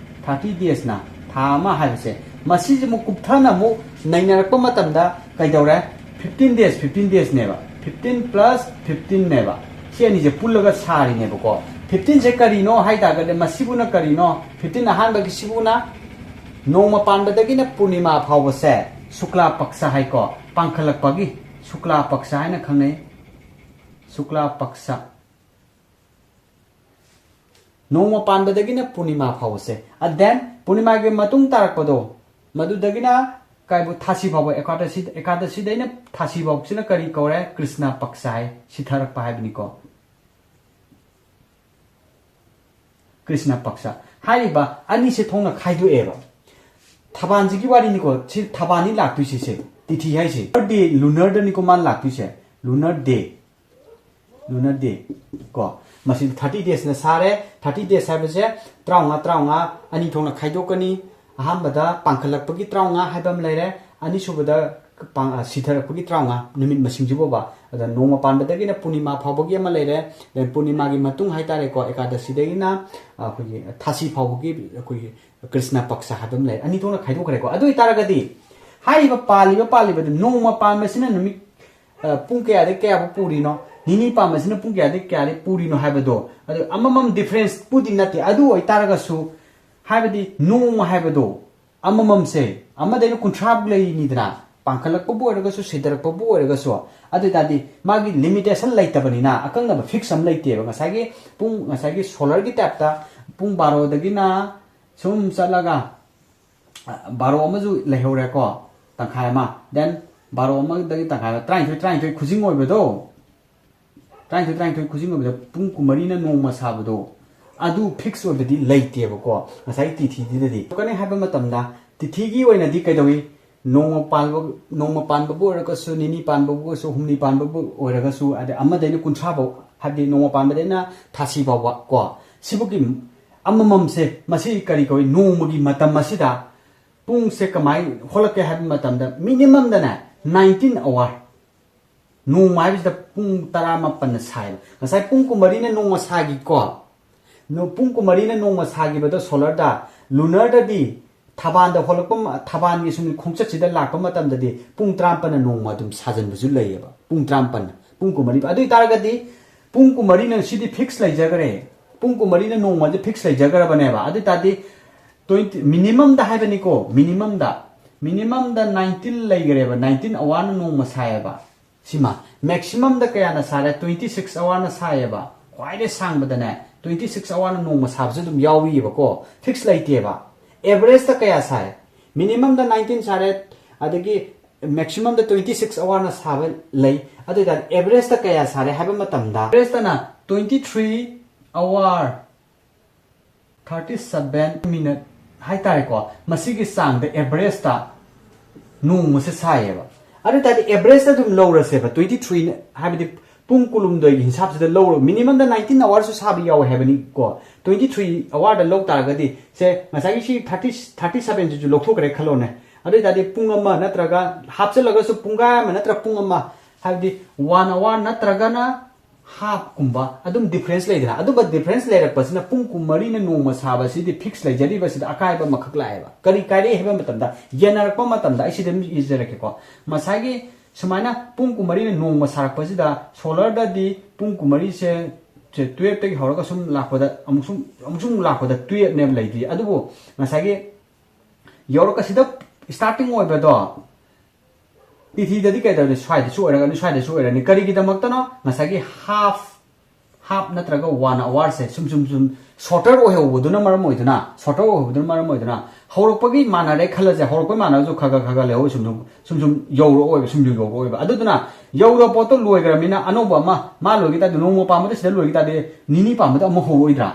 Thirty daysꯅ, ꯊꯥ ꯑꯃ ꯍꯥꯏꯕꯁꯦ꯫ ꯃꯁꯤꯁꯦ ꯑꯃꯨꯛ ꯀꯨꯞꯊꯅ ꯑꯃꯨꯛ ꯅꯩꯅꯔꯛꯄ ꯃꯇꯝꯗ ꯀꯩꯗꯧꯔꯦ? Fifteen days, fifteen daysꯅꯦꯕ꯫ Fifteen plus fifteenꯅꯦꯕ꯫ ꯁꯤ ꯑꯅꯤꯁꯦ ꯄꯨꯜꯂꯒ ꯁꯥꯔꯤꯅꯦꯕꯀꯣ꯫ Fifteenꯁꯦ ꯀꯔꯤꯅꯣ ꯍꯥꯏ ꯇꯥꯔꯒꯗꯤ, ꯃꯁꯤꯕꯨꯅ ꯀꯔꯤꯅꯣ? Fifteen ꯑꯍꯥꯟꯕꯒꯤꯁꯤꯕꯨꯅ ꯅꯣꯡꯃ ꯄꯥꯟꯕꯗꯒꯤꯅ ꯄꯨꯔꯅꯤꯃꯥ ꯐꯥꯎꯕꯁꯦ ꯁꯨꯛꯂꯥ ꯄꯛꯁ ꯍꯥꯏꯀꯣ, ꯄꯥꯡꯈꯠꯂꯛꯄꯒꯤ ꯁꯨꯛꯂꯥ ꯄꯛꯁ ꯍꯥꯏꯅ ꯈꯪꯅꯩ꯫ ꯁꯨꯛꯂꯥ ꯄꯛꯁ꯫ ꯅꯣꯡꯃ ꯄꯥꯟꯕꯗꯒꯤꯅ ꯄꯨꯔꯅꯤꯃꯥ ꯐꯥꯎꯕꯁꯦ꯫ And then ꯄꯨꯔꯅꯤꯃꯥꯒꯤ ꯃꯇꯨꯡ ꯇꯥꯔꯛꯄꯗꯣ, ꯃꯗꯨꯗꯒꯤꯅ ꯀꯥꯏꯕꯨ ꯊꯥꯁꯤ ꯐꯥꯎꯕ, ꯑꯦꯀꯥꯗꯁꯤ, ꯑꯦꯀꯥꯗꯁꯤꯗꯩꯅ ꯊꯥꯁꯤ ꯐꯥꯎꯕꯁꯤꯅ ꯀꯔꯤ ꯀꯧꯔꯦ? ꯀ꯭ꯔꯤꯁꯅ ꯄꯛꯁ ꯍꯥꯏ, ꯁꯤꯊꯔꯛꯄ ꯍꯥꯏꯕꯅꯤꯀꯣ꯫ ꯀ꯭ꯔꯤꯁꯅ ꯄꯛꯁ ꯍꯥꯏꯔꯤꯕ ꯑꯅꯤꯁꯦ ꯊꯣꯛꯅ ꯈꯥꯏꯗꯣꯛꯑꯦꯕ꯫ ꯊꯕꯥꯟꯁꯤꯒꯤ ꯋꯥꯔꯤꯅꯤꯀꯣ, ꯁꯤ ꯊꯕꯥꯟꯅꯤ ꯂꯥꯛꯇꯣꯏꯁꯦ, ꯁꯦ, ꯇꯤꯊꯤ ꯍꯥꯏꯁꯦ꯫ Lunar day, lunarꯗꯅꯤꯀꯣ ꯃꯥꯅ ꯂꯥꯛꯇꯣꯏꯁꯦ, lunar day꯫ Lunar day ꯀꯣ, ꯃꯁꯤ thirty daysꯅ ꯁꯥꯔꯦ꯫ Thirty days ꯍꯥꯏꯕꯁꯦ ꯇꯔꯥꯃꯉꯥ, ꯇꯔꯥꯃꯉꯥ ꯑꯅꯤ ꯊꯣꯛꯅ ꯈꯥꯏꯗꯣꯛꯀꯅꯤ꯫ ꯑꯍꯥꯟꯕꯗ ꯄꯥꯡꯈꯠꯂꯛꯄꯒꯤ ꯇꯔꯥꯃꯉꯥ ꯍꯥꯏꯕ ꯑꯃ ꯂꯩꯔꯦ, ꯑꯅꯤꯁꯨꯕꯗ ꯄꯥꯡ-, ꯑ, ꯁꯤꯊꯔꯛꯄꯒꯤ ꯇꯔꯥꯃꯉꯥ, ꯅꯨꯃꯤꯠ ꯃꯁꯤꯡꯁꯤ ꯐꯥꯎꯕ꯫ ꯑꯗ ꯅꯣꯡꯃ ꯄꯥꯟꯕꯗꯒꯤꯅ ꯄꯨꯔꯅꯤꯃꯥ ꯐꯥꯎꯕꯒꯤ ꯑꯃ ꯂꯩꯔꯦ, then ꯄꯨꯔꯅꯤꯃꯥꯒꯤ ꯃꯇꯨꯡ ꯍꯥꯏꯇꯥꯔꯦꯀꯣ, ꯑꯦꯀꯥꯗꯁꯤꯗꯒꯤꯅ, ꯑ, ꯑꯩꯈꯣꯏꯒꯤ ꯊꯥꯁꯤ ꯐꯥꯎꯕꯒꯤ ꯑꯩꯈꯣꯏꯒꯤ ꯀ꯭ꯔꯤꯁꯅ ꯄꯛꯁ ꯍꯥꯏꯕ ꯑꯃ ꯂꯩꯔꯦ꯫ ꯑꯅꯤ ꯊꯣꯛꯅ ꯈꯥꯏꯗꯣꯛꯈ꯭ꯔꯦꯀꯣ꯫ ꯑꯗꯨ ꯑꯣꯏꯇꯥꯔꯒꯗꯤ ꯍꯥꯏꯔꯤꯕ ꯄꯥꯜꯂꯤꯕ, ꯄꯥꯜꯂꯤꯕꯗꯨ ꯅꯣꯡꯃ ꯄꯥꯟꯕꯁꯤꯅ ꯅꯨꯃꯤꯠ, ꯑ, ꯄꯨꯡ ꯀꯌꯥꯗꯒꯤ ꯀꯌꯥꯐꯥꯎ ꯄꯨꯔꯤꯅꯣ, ꯅꯤꯅꯤ ꯄꯥꯟꯕꯁꯤꯅ ꯄꯨꯡ ꯀꯌꯥꯗꯒꯤ ꯀꯌꯥꯗꯒꯤ ꯄꯨꯔꯤꯅꯣ ꯍꯥꯏꯕꯗꯣ, ꯑꯗꯨ ꯑꯃꯃꯝ differenceꯄꯨꯗꯤ ꯅꯠꯇꯦ꯫ ꯑꯗꯨ ꯑꯣꯏꯇꯥꯔꯒꯁꯨ ꯍꯥꯏꯕꯗꯤ ꯅꯣꯡꯃ ꯍꯥꯏꯕꯗꯣ ꯑꯃꯃꯝꯁꯦ ꯑꯃꯗꯩꯅ ꯀꯨꯟꯊ꯭ꯔꯥ ꯐꯥꯎ ꯂꯩꯔꯤꯅꯤꯗꯅ, ꯄꯥꯡꯈꯠꯂꯛꯄꯕꯨ ꯑꯣꯏꯔꯒꯁꯨ, ꯁꯤꯊꯔꯛꯄꯕꯨ ꯑꯣꯏꯔꯒꯁꯨ, ꯑꯗꯨ ꯑꯣꯏꯇꯥꯔꯗꯤ ꯃꯥꯒꯤ ꯂꯤꯃꯤꯇꯦꯁꯟ ꯂꯩꯇꯕꯅꯤꯅ, ꯑꯀꯛꯅꯕ ꯐꯤꯛꯁ ꯑꯃ ꯂꯩꯇꯦꯕ꯫ ꯉꯁꯥꯏꯒꯤ ꯄꯨꯡ, ꯉꯁꯥꯏꯒꯤ ꯁꯣꯂꯔꯒꯤ ꯇꯥꯏꯞꯇ ꯄꯨꯡ ꯕꯥꯔꯣꯗꯒꯤꯅ ꯁꯨꯝ ꯆꯠꯂꯒ, ꯑ, ꯕꯥꯔꯣ ꯑꯃꯁꯨ ꯂꯩꯍꯧꯔꯦꯀꯣ, ꯇꯪꯈꯥꯏ ꯑꯃ, ꯗꯦꯟ ꯕꯥꯔꯣ ꯑꯃꯗꯒꯤ ꯇꯪꯈꯥꯏ ꯑꯃ, ꯇꯔꯥꯅꯤꯊꯣꯏ, ꯇꯔꯥꯅꯤꯊꯣꯏ ꯈꯨꯖꯤꯡ ꯑꯣꯏꯕꯗꯣ, ꯇꯔꯥꯅꯤꯊꯣꯏ, ꯇꯔꯥꯅꯤꯊꯣꯏ ꯈꯨꯖꯤꯡ ꯑꯣꯏꯕꯗ ꯄꯨꯡ ꯀꯨꯟꯃꯔꯤꯅ ꯅꯣꯡꯃ ꯁꯥꯕꯗꯣ, ꯑꯗꯨ ꯐꯤꯛꯁ ꯑꯣꯏꯕꯗꯤ ꯂꯩꯇꯦꯕꯀꯣ꯫ ꯉꯁꯥꯏꯒꯤ ꯇꯤꯊꯤꯗꯨꯗꯗꯤ ꯀꯃꯥꯏꯅ ꯍꯥꯏꯕ ꯃꯇꯝꯗ, ꯇꯤꯊꯤꯒꯤ ꯑꯣꯏꯅꯗꯤ ꯀꯩꯗꯧꯏ? ꯅꯣꯡꯃ ꯄꯥꯟꯕ, ꯅꯣꯡꯃ ꯄꯥꯟꯕꯕꯨ ꯑꯣꯏꯔꯒꯁꯨ, ꯅꯤꯅꯤ ꯄꯥꯟꯕꯕꯨ ꯑꯣꯏꯔꯁꯨ, ꯍꯨꯝꯅꯤ ꯄꯥꯟꯕꯕꯨ ꯑꯣꯏꯔꯒꯁꯨ, ꯑꯗꯩ ꯑꯃꯗꯩꯅ ꯀꯨꯟꯊ꯭ꯔꯥ ꯐꯥꯎ, ꯍꯥꯏꯕꯗꯤ ꯅꯣꯡꯃ ꯄꯥꯟꯕꯗꯩꯅ ꯊꯥꯁꯤ ꯐꯥꯎꯕ ꯀꯣ, ꯁꯤꯕꯨꯒꯤ ꯑꯃꯃꯝꯁꯦ, ꯃꯁꯤ ꯀꯔꯤ ꯀꯧꯏ? ꯅꯣꯡꯃꯒꯤ ꯃꯇꯝ ꯑꯁꯤꯗ ꯄꯨꯡꯁꯦ ꯀꯃꯥꯏꯅ ꯍꯣꯜꯂꯛꯀꯦ ꯍꯥꯏꯕ ꯃꯇꯝꯗ, ꯃꯤꯅꯤꯃꯝꯗꯅꯦ, ꯅꯥꯏꯟꯇꯤꯟ ꯑꯋꯥꯔ, ꯅꯣꯡꯃ ꯍꯥꯏꯕꯁꯤꯗ ꯄꯨꯡ ꯇꯔꯥꯃꯥꯄꯟꯅ ꯁꯥꯏꯕ꯫ ꯉꯁꯥꯏ ꯄꯨꯡ ꯀꯨꯟꯃꯔꯤꯅ ꯅꯣꯡꯃ ꯁꯥꯈꯤꯀꯣ, ꯅꯣ-, ꯄꯨꯡ ꯀꯨꯟꯃꯔꯤꯅ ꯅꯣꯡꯃ ꯁꯥꯈꯤꯕꯗꯣ ꯁꯣꯂꯔꯗ, ꯂꯨꯅꯔꯗꯗꯤ ꯊꯕꯥꯟꯗ ꯍꯣꯜꯂꯛꯄ ꯃ-, ꯊꯕꯥꯟꯒꯤ ꯁꯨꯝ ꯈꯣꯡꯆꯠꯁꯤꯗ ꯂꯥꯛꯄ ꯃꯇꯝꯗꯗꯤ ꯄꯨꯡ ꯇꯔꯥꯃꯥꯄꯟꯅ ꯅꯣꯡꯃ ꯑꯗꯨꯝ ꯁꯥꯖꯟꯕꯁꯨ ꯂꯩꯌꯦꯕ꯫ ꯄꯨꯡ ꯇꯔꯥꯃꯥꯄꯟꯅ, ꯄꯨꯡ ꯀꯨꯟꯃꯔꯤ꯫ ꯑꯗꯨ ꯑꯣꯏꯇꯥꯔꯒꯗꯤ ꯄꯨꯡ ꯀꯨꯟꯃꯔꯤꯅ ꯁꯤꯗꯤ ꯐꯤꯛꯁ ꯂꯩꯖꯈ꯭ꯔꯦ꯫ ꯄꯨꯡ ꯀꯨꯟꯃꯔꯤꯅ ꯅꯣꯡꯃꯁꯦ ꯐꯤꯛꯁ ꯂꯩꯖꯈ꯭ꯔꯕꯅꯦꯕ꯫ ꯑꯗꯨ ꯑꯣꯏꯇꯥꯔꯗꯤ ꯇ꯭ꯋꯦꯟꯇꯤ, ꯃꯤꯅꯤꯃꯝꯗ ꯍꯥꯏꯕꯅꯤꯀꯣ, ꯃꯤꯅꯤꯃꯝꯗ, ꯃꯤꯅꯤꯃꯝꯗ ꯅꯥꯏꯟꯇꯤꯟ ꯂꯩꯈ꯭ꯔꯦꯕ, ꯅꯥꯏꯟꯇꯤꯟ ꯑꯋꯥꯔꯅ ꯅꯣꯡꯃ ꯁꯥꯏꯌꯦꯕ꯫ ꯁꯤꯃ, ꯃꯦꯛꯁꯤꯃꯝꯗ ꯀꯌꯥꯅ ꯁꯥꯔꯦ? ꯇ꯭ꯋꯦꯟꯇꯤ ꯁꯤꯛꯁ ꯑꯋꯥꯔꯅ ꯁꯥꯏꯌꯦꯕ꯫ ꯈ꯭ꯋꯥꯏꯗꯩ ꯁꯥꯡꯕꯗꯅꯦ, ꯇ꯭ꯋꯦꯟꯇꯤ ꯁꯤꯛꯁ ꯑꯋꯥꯔꯅ ꯅꯣꯡꯃ ꯁꯥꯕꯁꯨ ꯑꯗꯨꯝ ꯌꯥꯎꯔꯤꯑꯕꯀꯣ, ꯐꯤꯛꯁ ꯂꯩꯇꯦꯕ꯫ ꯑꯦꯚꯔꯦꯖꯇ ꯀꯌꯥ ꯁꯥꯏ? ꯃꯤꯅꯤꯃꯝꯗ ꯅꯥꯏꯟꯇꯤꯟ ꯁꯥꯔꯦ, ꯑꯗꯒꯤ ꯃꯦꯛꯁꯤꯃꯝꯗ ꯇ꯭ꯋꯦꯟꯇꯤ ꯁꯤꯛꯁ ꯑꯋꯥꯔꯅ ꯁꯥꯕ ꯂꯩ꯫ ꯑꯗꯨ ꯑꯣꯏꯇꯥꯔꯗꯤ ꯑꯦꯚꯔꯦꯖꯇ ꯀꯌꯥ ꯁꯥꯔꯦ ꯍꯥꯏꯕ ꯃꯇꯝꯗ, ꯑꯦꯚꯔꯦꯖꯇꯅ ꯇ꯭ꯋꯦꯟꯇꯤ ꯊ꯭ꯔꯤ ꯑꯋꯥꯔ ꯊꯥꯔꯇꯤ ꯁꯕꯦꯟ ꯃꯤꯅꯠ ꯍꯥꯏꯇꯥꯔꯦꯀꯣ, ꯃꯁꯤꯒꯤ ꯆꯥꯡꯗ ꯑꯦꯚꯔꯦꯖꯇ ꯅꯣꯡꯃꯁꯦ ꯁꯥꯏꯌꯦꯕ꯫ ꯑꯗꯨ ꯑꯣꯏ ꯇꯥꯔꯗꯤ ꯑꯦꯚꯔꯦꯖꯇ ꯑꯗꯨꯝ ꯂꯧꯔꯁꯦꯕ, ꯇ꯭ꯋꯦꯟꯇꯤ ꯊ꯭ꯔꯤ, ꯍꯥꯏꯕꯗꯤ ꯄꯨꯡ ꯀꯨꯟꯍꯨꯝꯗꯣꯏꯒꯤ ꯍꯤꯟꯁꯥꯞꯁꯤꯗ ꯂꯧꯔꯣ꯫ ꯃꯤꯅꯤꯃꯝꯗ ꯅꯥꯏꯟꯇꯤꯟ ꯑꯋꯥꯔꯁꯨ ꯁꯥꯕ ꯌꯥꯎꯋꯦ ꯍꯥꯏꯕꯅꯤꯀꯣ꯫ ꯇ꯭ꯋꯦꯟꯇꯤ ꯊ꯭ꯔꯤ ꯑꯋꯥꯔꯗ ꯂꯧ ꯇꯥꯔꯒꯗꯤ, ꯁꯦ, ꯉꯁꯥꯏꯒꯤ ꯁꯤ ꯊꯥꯔꯇꯤ, ꯊꯥꯔꯇꯤ ꯁꯕꯦꯟꯁꯤꯁꯨ ꯂꯧꯊꯣꯛꯈ꯭ꯔꯦ ꯈꯜꯂꯣꯅꯦ꯫ ꯑꯗꯨ ꯑꯣꯏ ꯇꯥꯔꯗꯤ ꯄꯨꯡ ꯑꯃ ꯅꯠꯇ꯭ꯔꯒ ꯍꯥꯞꯆꯤꯜꯂꯒꯁꯨ ꯄꯨꯡꯈꯥꯏ ꯑꯃ ꯅꯠꯇ꯭ꯔꯒ ꯄꯨꯡ ꯑꯃ, ꯍꯥꯏꯕꯗꯤ ꯋꯥꯟ ꯑꯋꯥꯔ ꯅꯠꯇ꯭ꯔꯒꯅ ꯍꯥꯞꯀꯨꯝꯕ ꯑꯗꯨꯝ ꯗꯤꯐ꯭ꯔꯦꯟꯁ ꯂꯩꯗꯅ꯫ ꯑꯗꯨꯝꯕ ꯗꯤꯐ꯭ꯔꯦꯟꯁ ꯂꯩꯔꯛꯄꯁꯤꯅ ꯄꯨꯡ ꯀꯨꯟꯃꯔꯤꯅ ꯅꯣꯡꯃ ꯁꯥꯕꯁꯤꯗꯤ ꯐꯤꯛꯁ ꯂꯩꯖꯔꯤꯕꯁꯤꯗ ꯑꯀꯥꯏꯕ ꯑꯃꯈꯛ ꯂꯥꯛꯑꯦꯕ꯫ ꯀꯔꯤ ꯀꯥꯏꯔꯛꯏ ꯍꯥꯏꯕ ꯃꯇꯝꯗ, ꯌꯦꯟꯅꯔꯛꯄ ꯃꯇꯝꯗ ꯑꯩ ꯁꯤꯗ ꯑꯗꯨꯝ ꯏꯖꯔꯛꯀꯦꯀꯣ꯫ ꯉꯁꯥꯏꯒꯤ ꯁꯨꯃꯥꯏꯅ ꯄꯨꯡ ꯀꯨꯟꯃꯔꯤꯅ ꯅꯣꯡꯃ ꯁꯥꯔꯛꯄꯁꯤꯗ, ꯁꯣꯂꯔꯗꯗꯤ ꯄꯨꯡ ꯀꯨꯟꯃꯔꯤꯁꯦ, ꯁꯦ, ꯇꯨꯌꯦꯜꯞꯇꯒꯤ ꯍꯧꯔꯒ ꯁꯨꯝ ꯂꯥꯛꯄꯗ, ꯑꯃꯨꯛ ꯁꯨꯝ, ꯑꯃꯨꯛ ꯁꯨꯝ ꯂꯥꯛꯄꯗ ꯇꯨꯌꯦꯜꯞꯅꯦꯕ ꯂꯩꯗꯣꯏꯁꯦ꯫ ꯑꯗꯨꯕꯨ ꯉꯁꯥꯏꯒꯤ ꯌꯧꯔꯛꯀꯁꯤꯗ ꯁ꯭ꯇꯥꯔꯇꯤꯡ ꯑꯣꯏꯕꯗꯣ, ꯇꯤꯊꯤꯗꯗꯤ ꯀꯩꯗꯧꯔꯤ? ꯁ꯭ꯋꯥꯏꯗꯁꯨ ꯑꯣꯏꯔꯒꯅꯤ, ꯁ꯭ꯋꯥꯏꯗꯁꯨ ꯑꯣꯏꯔꯅꯤ꯫ ꯀꯔꯤꯒꯤꯗꯃꯛꯇꯅꯣ? ꯉꯁꯥꯏꯒꯤ half half ꯅꯠꯇ꯭ꯔꯒ one hourꯁꯦ ꯁꯨꯝ ꯁꯨꯝ ꯁꯨꯝ shorter ꯑꯣꯏꯍꯧꯕꯗꯨꯅ ꯃꯔꯝ ꯑꯣꯏꯗꯨꯅ, shorter ꯑꯣꯏꯍꯧꯕꯗꯨꯅ ꯃꯔꯝ ꯑꯣꯏꯗꯨꯅ, ꯍꯧꯔꯛꯄꯒꯤ ꯃꯥꯟꯅꯔꯦ ꯈꯜꯂꯁꯦ, ꯍꯧꯔꯛꯄꯒꯤ ꯃꯥꯟꯅꯔꯁꯨ ꯈꯔ ꯈꯔ ꯈꯔ ꯈꯔ ꯂꯩꯍꯧꯕ ꯁꯨꯝ ꯁꯨꯝ ꯁꯨꯝ ꯁꯨꯝ ꯌꯧꯔꯛꯑꯣꯏꯕ, ꯁꯨꯝ ꯌꯧꯔꯛꯑꯣꯏꯕ꯫ ꯑꯗꯨꯗꯨꯅ ꯌꯧꯔꯕ ꯄꯣꯠꯇꯣ ꯂꯣꯏꯈ꯭ꯔꯕꯅꯤꯅ ꯑꯅꯧꯕ ꯑꯃ ꯃꯥ ꯂꯣꯏꯈꯤ ꯇꯥꯔꯗꯤ, ꯅꯣꯡꯃ ꯄꯥꯟꯕꯗ ꯁꯤꯗ ꯂꯣꯏꯈꯤ ꯇꯥꯔꯗꯤ, ꯅꯤꯅꯤ ꯄꯥꯟꯕꯗ ꯑꯃꯨꯛ ꯍꯧꯔꯛꯑꯣꯏꯗ꯭ꯔꯥ?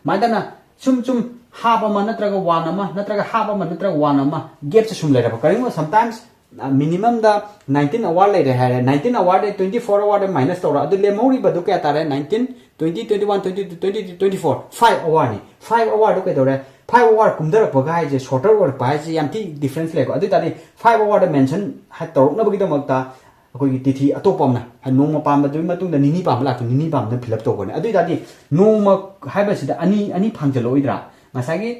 ꯁꯨꯃꯥꯏꯅ ꯇꯧꯅ ꯁꯨꯝ ꯁꯨꯝ half ꯑꯃ ꯅꯠꯇ꯭ꯔꯒ one ꯑꯃ ꯅꯠꯇ꯭ꯔꯒ half ꯑꯃ ꯅꯠꯇ꯭ꯔꯒ one ꯑꯃ gapꯁꯦ ꯁꯨꯝ ꯂꯩꯔꯕ, ꯀꯔꯤꯒꯨꯝꯕ sometimes minimumꯗ nineteen hour ꯂꯩꯔꯦ ꯍꯥꯏꯔꯦ, nineteen hourꯗ twenty four hourꯗ minus ꯇꯧꯔ, ꯑꯗꯨ ꯂꯦꯝꯍꯧꯔꯤꯕꯗꯨ ꯀꯌꯥ ꯇꯥꯔꯦ? Nineteen, twenty, twenty one, twenty two, twenty three, twenty four, five hourꯅꯤ꯫ Five hourꯗꯨ ꯀꯩꯗꯧꯔꯦ? Five hour ꯀꯨꯝꯊꯔꯛꯄꯒ ꯍꯥꯏꯁꯦ, shorter ꯑꯣꯏꯔꯛꯄ ꯍꯥꯏꯁꯦ ꯌꯥꯝ ꯊꯤ difference ꯂꯩꯀꯣ꯫ ꯑꯗꯨ ꯑꯣꯏ ꯇꯥꯔꯗꯤ five hourꯗ mention ꯍꯥꯏ ꯇꯧꯔꯛꯅꯕꯒꯤꯗꯃꯛꯇ ꯑꯩꯈꯣꯏꯒꯤ ꯇꯤꯊꯤ ꯑꯇꯣꯞꯄ ꯑꯃꯅ, ꯍꯥꯏ ꯅꯣꯡꯃ ꯄꯥꯟꯕꯗꯨꯒꯤ ꯃꯇꯨꯡꯗ ꯅꯤꯅꯤ ꯄꯥꯟꯕ ꯂꯥꯛꯇꯣꯏ, ꯅꯤꯅꯤ ꯄꯥꯟꯕꯗ fill up ꯇꯧꯕꯅꯦ꯫ ꯑꯗꯨ ꯑꯣꯏ ꯇꯥꯔꯗꯤ ꯅꯣꯡꯃ ꯍꯥꯏꯕꯁꯤꯗ ꯑꯅꯤ, ꯑꯅꯤ ꯐꯥꯡꯖꯜꯂꯛꯑꯣꯏꯗ꯭ꯔꯥ? ꯉꯁꯥꯏꯒꯤ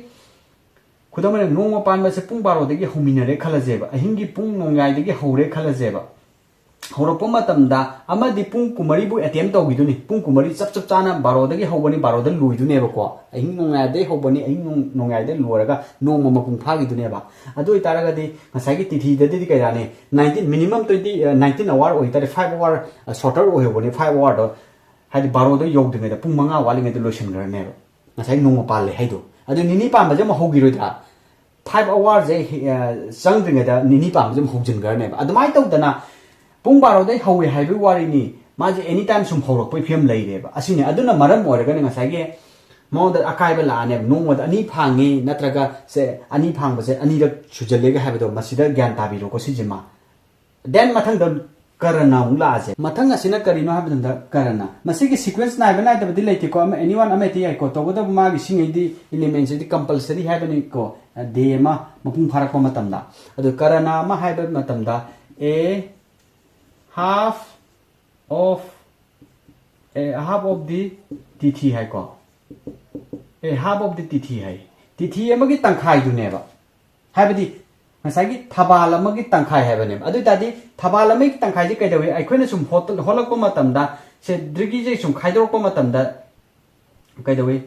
ꯈꯨꯗꯝ ꯑꯣꯏꯅ, ꯅꯣꯡꯃ ꯄꯥꯟꯕꯁꯦ ꯄꯨꯡ ꯕꯥꯔꯣꯗꯒꯤ ꯍꯧꯃꯤꯟꯅꯔꯦ ꯈꯜꯂꯁꯦꯕ, ꯑꯍꯤꯡꯒꯤ ꯄꯨꯡ ꯅꯣꯡꯌꯥꯏꯗꯒꯤ ꯍꯧꯔꯦ ꯈꯜꯂꯁꯦꯕ꯫ ꯍꯧꯔꯛꯄ ꯃꯇꯝꯗ ꯑꯃꯗꯤ ꯄꯨꯡ ꯀꯨꯟꯃꯔꯤꯕꯨ attempt ꯇꯧꯈꯤꯗꯣꯏꯅꯤ꯫ ꯄꯨꯡ ꯀꯨꯟꯃꯔꯤ ꯆꯞ ꯆꯞ ꯆꯥꯅ ꯕꯥꯔꯣꯗꯒꯤ ꯍꯧꯕꯅꯤ, ꯕꯥꯔꯣꯗ ꯂꯣꯏꯗꯣꯏꯅꯦꯕꯀꯣ꯫ ꯑꯍꯤꯡ ꯅꯣꯡꯌꯥꯏꯗꯒꯤ ꯍꯧꯕꯅꯤ, ꯑꯍꯤꯡ ꯅꯣꯡ-, ꯅꯣꯡꯌꯥꯏꯗ ꯂꯣꯏꯔꯒ ꯅꯣꯡꯃ ꯃꯄꯨꯡ ꯐꯥꯈꯤꯗꯣꯏꯅꯦꯕ꯫ ꯑꯗꯨ ꯑꯣꯏꯇꯥꯔꯒꯗꯤ ꯉꯁꯥꯏꯒꯤ ꯇꯤꯊꯤꯗꯗꯤ ꯀꯩ ꯇꯥꯅꯤ? Nineteen, minimum twenty, ꯑ, nineteen hour ꯑꯣꯏꯇꯥꯔꯗꯤ five hour, ꯑ, shorter ꯑꯣꯏꯍꯧꯕꯅꯤ, five hourꯗꯣ꯫ ꯍꯥꯏꯗꯤ ꯕꯥꯔꯣꯗꯣ ꯌꯧꯗ꯭ꯔꯤꯉꯩꯗ ꯄꯨꯡ ꯃꯉꯥ ꯋꯥꯠꯂꯤꯉꯩꯗ ꯂꯣꯏꯁꯤꯟꯈ꯭ꯔꯅꯦꯕ꯫ ꯉꯁꯥꯏ ꯅꯣꯡꯃ ꯄꯥꯜꯂꯦ ꯍꯥꯏꯗꯣ꯫ ꯑꯗꯨ ꯅꯤꯅꯤ ꯄꯥꯟꯕꯁꯦ ꯑꯃꯨꯛ ꯍꯧꯈꯤꯔꯣꯏꯗ꯭ꯔꯥ? Five hourꯁꯦ ꯍꯦ-, ꯑ, ꯆꯪꯗ꯭ꯔꯤꯉꯩꯗ ꯅꯤꯅꯤ ꯄꯥꯟꯕꯁꯦ ꯑꯃꯨꯛ ꯍꯧꯖꯤꯟꯈ꯭ꯔꯅꯦꯕ꯫ ꯑꯗꯨꯃꯥꯏꯅ ꯇꯧꯗꯅ ꯄꯨꯡ ꯕꯥꯔꯣꯗꯩ ꯍꯧꯋꯦ ꯍꯥꯏꯕꯒꯤ ꯋꯥꯔꯤꯅꯤ, ꯃꯥꯁꯦ anytime ꯁꯨꯝ ꯍꯧꯔꯛꯄꯒꯤ ꯐꯤꯕꯝ ꯂꯩꯔꯦꯕ꯫ ꯑꯁꯤꯅꯤ꯫ ꯑꯗꯨꯅ ꯃꯔꯝ ꯑꯣꯏꯔꯒꯅꯤ ꯉꯁꯥꯏꯒꯤ ꯃꯉꯣꯟꯗ ꯑꯀꯥꯏꯕ ꯂꯥꯛꯑꯅꯦꯕ꯫ ꯅꯣꯡꯃꯗ ꯑꯅꯤ ꯐꯥꯡꯉꯤ ꯅꯠꯇ꯭ꯔꯒ ꯁꯦ ꯑꯅꯤ ꯐꯥꯡꯕꯁꯦ ꯑꯅꯤꯔꯛ ꯁꯨꯖꯜꯂꯦꯒ ꯍꯥꯏꯕꯗꯣ, ꯃꯁꯤꯗ ꯒ꯭ꯌꯥꯟ ꯇꯥꯕꯤꯔꯣꯀꯣ ꯁꯤꯁꯤꯃ꯫ Then ꯃꯊꯪꯗ ꯀꯔꯅ ꯑꯃꯨꯛ ꯂꯥꯛꯑꯁꯦ꯫ ꯃꯊꯪ ꯑꯁꯤꯅ ꯀꯔꯤꯅꯣ ꯍꯥꯏꯕ ꯃꯇꯝꯗ ꯀꯔꯅ꯫ ꯃꯁꯤꯒꯤ sequence ꯅꯥꯏꯕ ꯅꯥꯏꯗꯕꯗꯤ ꯂꯩꯇꯦꯀꯣ꯫ ꯑꯃ, anyone ꯑꯃ ꯍꯦꯛꯇ ꯌꯥꯏꯀꯣ꯫ ꯇꯧꯕꯇꯕꯨ ꯃꯥꯒꯤ ꯁꯤꯉꯩꯗꯤ elements ꯁꯤꯗꯤ compulsory ꯍꯥꯏꯕꯅꯤꯀꯣ꯫ Day ꯑꯃ ꯃꯄꯨꯡ ꯐꯥꯔꯛꯄ ꯃꯇꯝꯗ꯫ ꯑꯗꯨ ꯀꯔꯅ ꯑꯃ ꯍꯥꯏꯕ ꯃꯇꯝꯗ a half of, a half of the ꯇꯤꯊꯤ ꯍꯥꯏꯀꯣ꯫ A half of the ꯇꯤꯊꯤ ꯍꯥꯏ꯫ ꯇꯤꯊꯤ ꯑꯃꯒꯤ ꯇꯪꯈꯥꯏꯗꯨꯅꯦꯕ꯫ ꯍꯥꯏꯕꯗꯤ ꯉꯁꯥꯏꯒꯤ ꯊꯕꯥꯜ ꯑꯃꯒꯤ ꯇꯪꯈꯥꯏ ꯍꯥꯏꯕꯅꯦꯕ꯫ ꯑꯗꯨ ꯑꯣꯏ ꯇꯥꯔꯗꯤ ꯊꯕꯥꯜ ꯑꯃꯒꯤ ꯇꯪꯈꯥꯏꯁꯦ ꯀꯩꯗꯧꯏ? ꯑꯩꯈꯣꯏꯅ ꯁꯨꯝ ꯍꯣꯠ-, ꯍꯣꯠꯂꯛꯄ ꯃꯇꯝꯗ ꯁꯦ ꯗ꯭ꯔꯤꯒꯤꯁꯦ ꯁꯨꯝ ꯈꯥꯏꯗꯣꯔꯛꯄ ꯃꯇꯝꯗ ꯀꯩꯗꯧꯏ?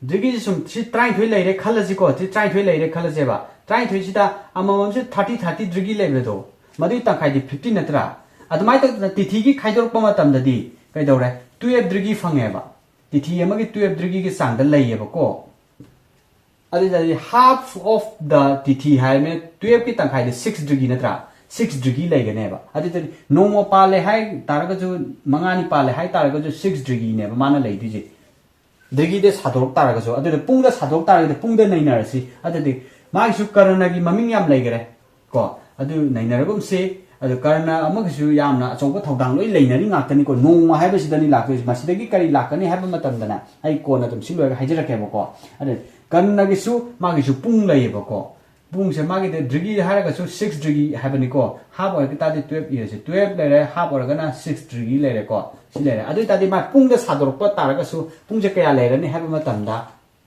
ꯗ꯭ꯔꯤꯒꯤꯁꯦ ꯁꯨꯝ ꯁꯤ ꯇꯔꯥꯅꯤꯊꯣꯏ ꯂꯩꯔꯦ ꯈꯜꯂꯁꯤꯀꯣ, ꯁꯤ ꯇꯔꯥꯅꯤꯊꯣꯏ ꯂꯩꯔꯦ ꯈꯜꯂꯁꯦꯕ꯫ ꯇꯔꯥꯅꯤꯊꯣꯏꯁꯤꯗ ꯑꯃꯃꯝꯁꯨ ꯊꯥꯔꯇꯤ ꯊꯥꯔꯇꯤ ꯗꯤꯒ꯭ꯔꯤ ꯂꯩꯕꯗꯣ, ꯃꯗꯨꯒꯤ ꯇꯪꯈꯥꯏꯗꯤ ꯐꯤꯐꯇꯤꯟ ꯅꯠꯇ꯭ꯔꯥ? ꯑꯗꯨꯃꯥꯏꯅ ꯇꯧꯗꯅ ꯇꯤꯊꯤꯒꯤ ꯈꯥꯏꯗꯣꯔꯛꯄ ꯃꯇꯝꯗꯗꯤ ꯀꯩꯗꯧꯔꯦ? ꯇꯨꯌꯦꯜꯞ ꯗꯤꯒ꯭ꯔꯤ ꯐꯪꯉꯦꯕ꯫ ꯇꯤꯊꯤ ꯑꯃꯒꯤ ꯇꯨꯌꯦꯜꯞ ꯗꯤꯒ꯭ꯔꯤꯒꯤ ꯆꯥꯡꯗ ꯂꯩꯌꯦꯕꯀꯣ꯫ ꯑꯗꯨ ꯑꯣꯏꯇꯥꯔꯗꯤ half of the ꯇꯤꯊꯤ ꯍꯥꯏꯔꯕꯅꯤꯅ ꯇꯨꯌꯦꯜꯞꯀꯤ ꯇꯪꯈꯥꯏꯗꯤ ꯁꯤꯛꯁ ꯗꯤꯒ꯭ꯔꯤ ꯅꯠꯇ꯭ꯔꯥ? ꯁꯤꯛꯁ ꯗꯤꯒ꯭ꯔꯤ ꯂꯩꯒꯅꯦꯕ꯫ ꯑꯗꯨ ꯑꯣꯏꯇꯥꯔꯗꯤ ꯅꯣꯡꯃ ꯄꯥꯜꯂꯦ ꯍꯥꯏ ꯇꯥꯔꯒꯁꯨ, ꯃꯉꯥꯅꯤ ꯄꯥꯜꯂꯦ ꯍꯥꯏ ꯇꯥꯔꯒꯁꯨ, ꯁꯤꯛꯁ ꯗꯤꯒ꯭ꯔꯤꯅꯦꯕ ꯃꯥꯅ ꯂꯩꯗꯣꯏꯁꯦ꯫ ꯗꯤꯒ꯭ꯔꯤꯗ ꯁꯥꯗꯣꯔꯛ ꯇꯥꯔꯒꯁꯨ, ꯑꯗꯨꯗ ꯄꯨꯡꯗ ꯁꯥꯗꯣꯔꯛ ꯇꯥꯔꯒꯗꯤ ꯄꯨꯡꯗ ꯅꯩꯅꯔꯁꯤ꯫ ꯑꯗꯨꯗꯤ ꯃꯥꯒꯤꯁꯨ ꯀꯔꯅꯒꯤ ꯃꯃꯤꯡ ꯌꯥꯝ ꯂꯩꯈꯔꯦ ꯀꯣ, ꯑꯗꯨ ꯅꯩꯅꯔꯒꯨꯝꯁꯤ꯫ ꯑꯗꯨ ꯀꯔꯅ ꯑꯃꯒꯤꯁꯨ ꯌꯥꯝꯅ ꯑꯆꯧꯕ ꯊꯧꯗꯥꯡ ꯂꯣꯏ ꯂꯩꯅꯔꯤ ꯉꯥꯛꯇꯅꯤꯀꯣ꯫ ꯅꯣꯡꯃ ꯍꯥꯏꯕꯁꯤꯗꯅꯤ ꯂꯥꯛꯇꯣꯏꯁꯦ꯫ ꯃꯁꯤꯗꯒꯤ ꯀꯔꯤ ꯂꯥꯛꯀꯅꯤ ꯍꯥꯏꯕ ꯃꯇꯝꯗꯅ ꯑꯩ ꯀꯣꯟꯅ ꯑꯗꯨꯝ ꯁꯤ ꯂꯣꯏꯔꯒ ꯍꯥꯏꯖꯔꯛꯀꯦꯕꯀꯣ꯫ ꯑꯗꯨ ꯀꯔꯅꯒꯤꯁꯨ ꯃꯥꯒꯤꯁꯨ ꯄꯨꯡ ꯂꯩꯌꯦꯕꯀꯣ꯫ ꯄꯨꯡꯁꯦ ꯃꯥꯒꯤ ꯗꯤꯒ꯭ꯔꯤ ꯍꯥꯏꯔꯒꯁꯨ ꯁꯤꯛꯁ ꯗꯤꯒ꯭ꯔꯤ ꯍꯥꯏꯕꯅꯤꯀꯣ꯫ ꯍꯥꯐ ꯑꯣꯏꯔꯒ ꯇꯥꯔꯗꯤ ꯇꯨꯌꯦꯜꯞ ꯏꯔꯁꯦ꯫ ꯇꯨꯌꯦꯜꯞ ꯂꯩꯔꯦ, ꯍꯥꯐ ꯑꯣꯏꯔꯒꯅ ꯁꯤꯛꯁ ꯗꯤꯒ꯭ꯔꯤ ꯂꯩꯔꯦꯀꯣ꯫ ꯁꯤ ꯂꯩꯔꯦ꯫ ꯑꯗꯨ ꯑꯣꯏꯇꯥꯔꯗꯤ ꯃꯥ ꯄꯨꯡꯗ ꯁꯥꯗꯣꯔꯛꯄ ꯇꯥꯔꯒꯁꯨ ꯄꯨꯡꯁꯦ ꯀꯌꯥ ꯂꯩꯔꯅꯤ ꯍꯥꯏꯕ ꯃꯇꯝꯗ,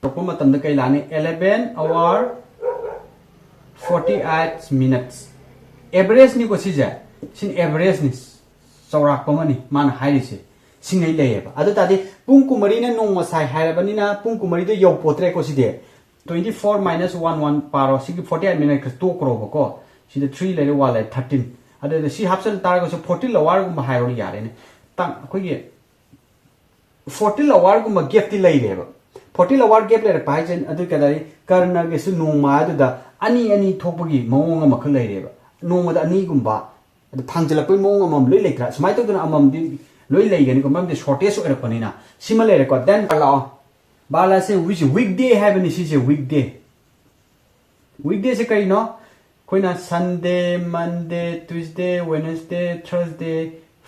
ꯁꯥꯗꯣꯔꯛꯄ ꯃꯇꯝꯗ ꯀꯩ ꯂꯥꯛꯅꯤ? Eleven hour forty eight minutes꯫ ꯑꯦꯚꯔꯦꯖꯅꯤꯀꯣ ꯁꯤꯁꯦ꯫ ꯁꯤꯅ ꯑꯦꯚꯔꯦꯖꯅꯤ꯫ ꯆꯥꯎꯔꯥꯛꯄ ꯑꯃꯅꯤ ꯃꯥꯅ ꯍꯥꯏꯔꯤꯁꯦ꯫ ꯁꯤꯉꯩ ꯂꯩꯌꯦꯕ꯫ ꯑꯗꯨ ꯇꯥꯔꯗꯤ ꯄꯨꯡ ꯀꯨꯟꯃꯔꯤꯅ ꯅꯣꯡꯃ ꯁꯥꯏ ꯍꯥꯏꯔꯕꯅꯤꯅ ꯄꯨꯡ ꯀꯨꯟꯃꯔꯤꯗ ꯌꯧꯄꯣꯠꯇ꯭ꯔꯦꯀꯣ ꯁꯤꯗꯤ꯫ Twenty four minus one one ꯄꯥꯔꯣ꯫ ꯁꯤꯒꯤ forty eight minute ꯈꯔ ꯇꯣꯛꯈ꯭ꯔꯣꯕꯀꯣ꯫ ꯁꯤꯗ three ꯂꯩꯔꯦ, one ꯂꯩꯔꯦ, thirteen꯫ ꯑꯗꯨꯗ ꯁꯤ ꯍꯥꯞꯆꯤꯜ ꯇꯥꯔꯒꯁꯨ fourteen hourꯒꯨꯝꯕ ꯍꯥꯏꯔꯣꯅꯦ, ꯌꯥꯔꯦꯅꯦ꯫ ꯇꯥꯡ-, ꯑꯩꯈꯣꯏꯒꯤ fourteen hourꯒꯨꯝꯕ gapꯇꯤ ꯂꯩꯔꯦꯕ꯫ Fourteen hour gap ꯂꯩꯔꯛꯄ ꯍꯥꯏꯁꯦ ꯑꯗꯨ ꯀꯩꯗꯧꯔꯤ? ꯀꯔꯅꯒꯤꯁꯨ ꯅꯣꯡꯃ ꯑꯗꯨꯗ ꯑꯅꯤ ꯑꯅꯤ ꯊꯣꯛꯄꯒꯤ ꯃꯑꯣꯡ ꯑꯃꯈꯛ ꯂꯩꯔꯦꯕ꯫ ꯅꯣꯡꯃꯗ ꯑꯅꯤꯒꯨꯝꯕ ꯑꯗꯨ ꯐꯪꯖꯜꯂꯛꯄꯒꯤ ꯃꯑꯣꯡ ꯑꯃꯃꯝ ꯂꯣꯏ ꯂꯩꯇ꯭ꯔꯥ? ꯁꯨꯃꯥꯏꯅ ꯇꯧꯗꯅ ꯑꯃꯃꯝꯗꯤ ꯂꯣꯏ ꯂꯩꯒꯅꯤꯀꯣ, ꯃꯔꯝꯗꯤ shortage ꯑꯣꯏꯔꯛꯄꯅꯤꯅ꯫ ꯁꯤꯃ ꯂꯩꯔꯦꯀꯣ꯫ Then ꯂꯥꯛꯑꯣ, ꯕꯥꯂꯥꯁꯦ which weekday ꯍꯥꯏꯕꯅꯤ꯫ ꯁꯤꯁꯦ weekday꯫ Weekdayꯁꯦ ꯀꯔꯤꯅꯣ? ꯑꯩꯈꯣꯏꯅ Sunday, Monday, Tuesday, Wednesday, Thursday,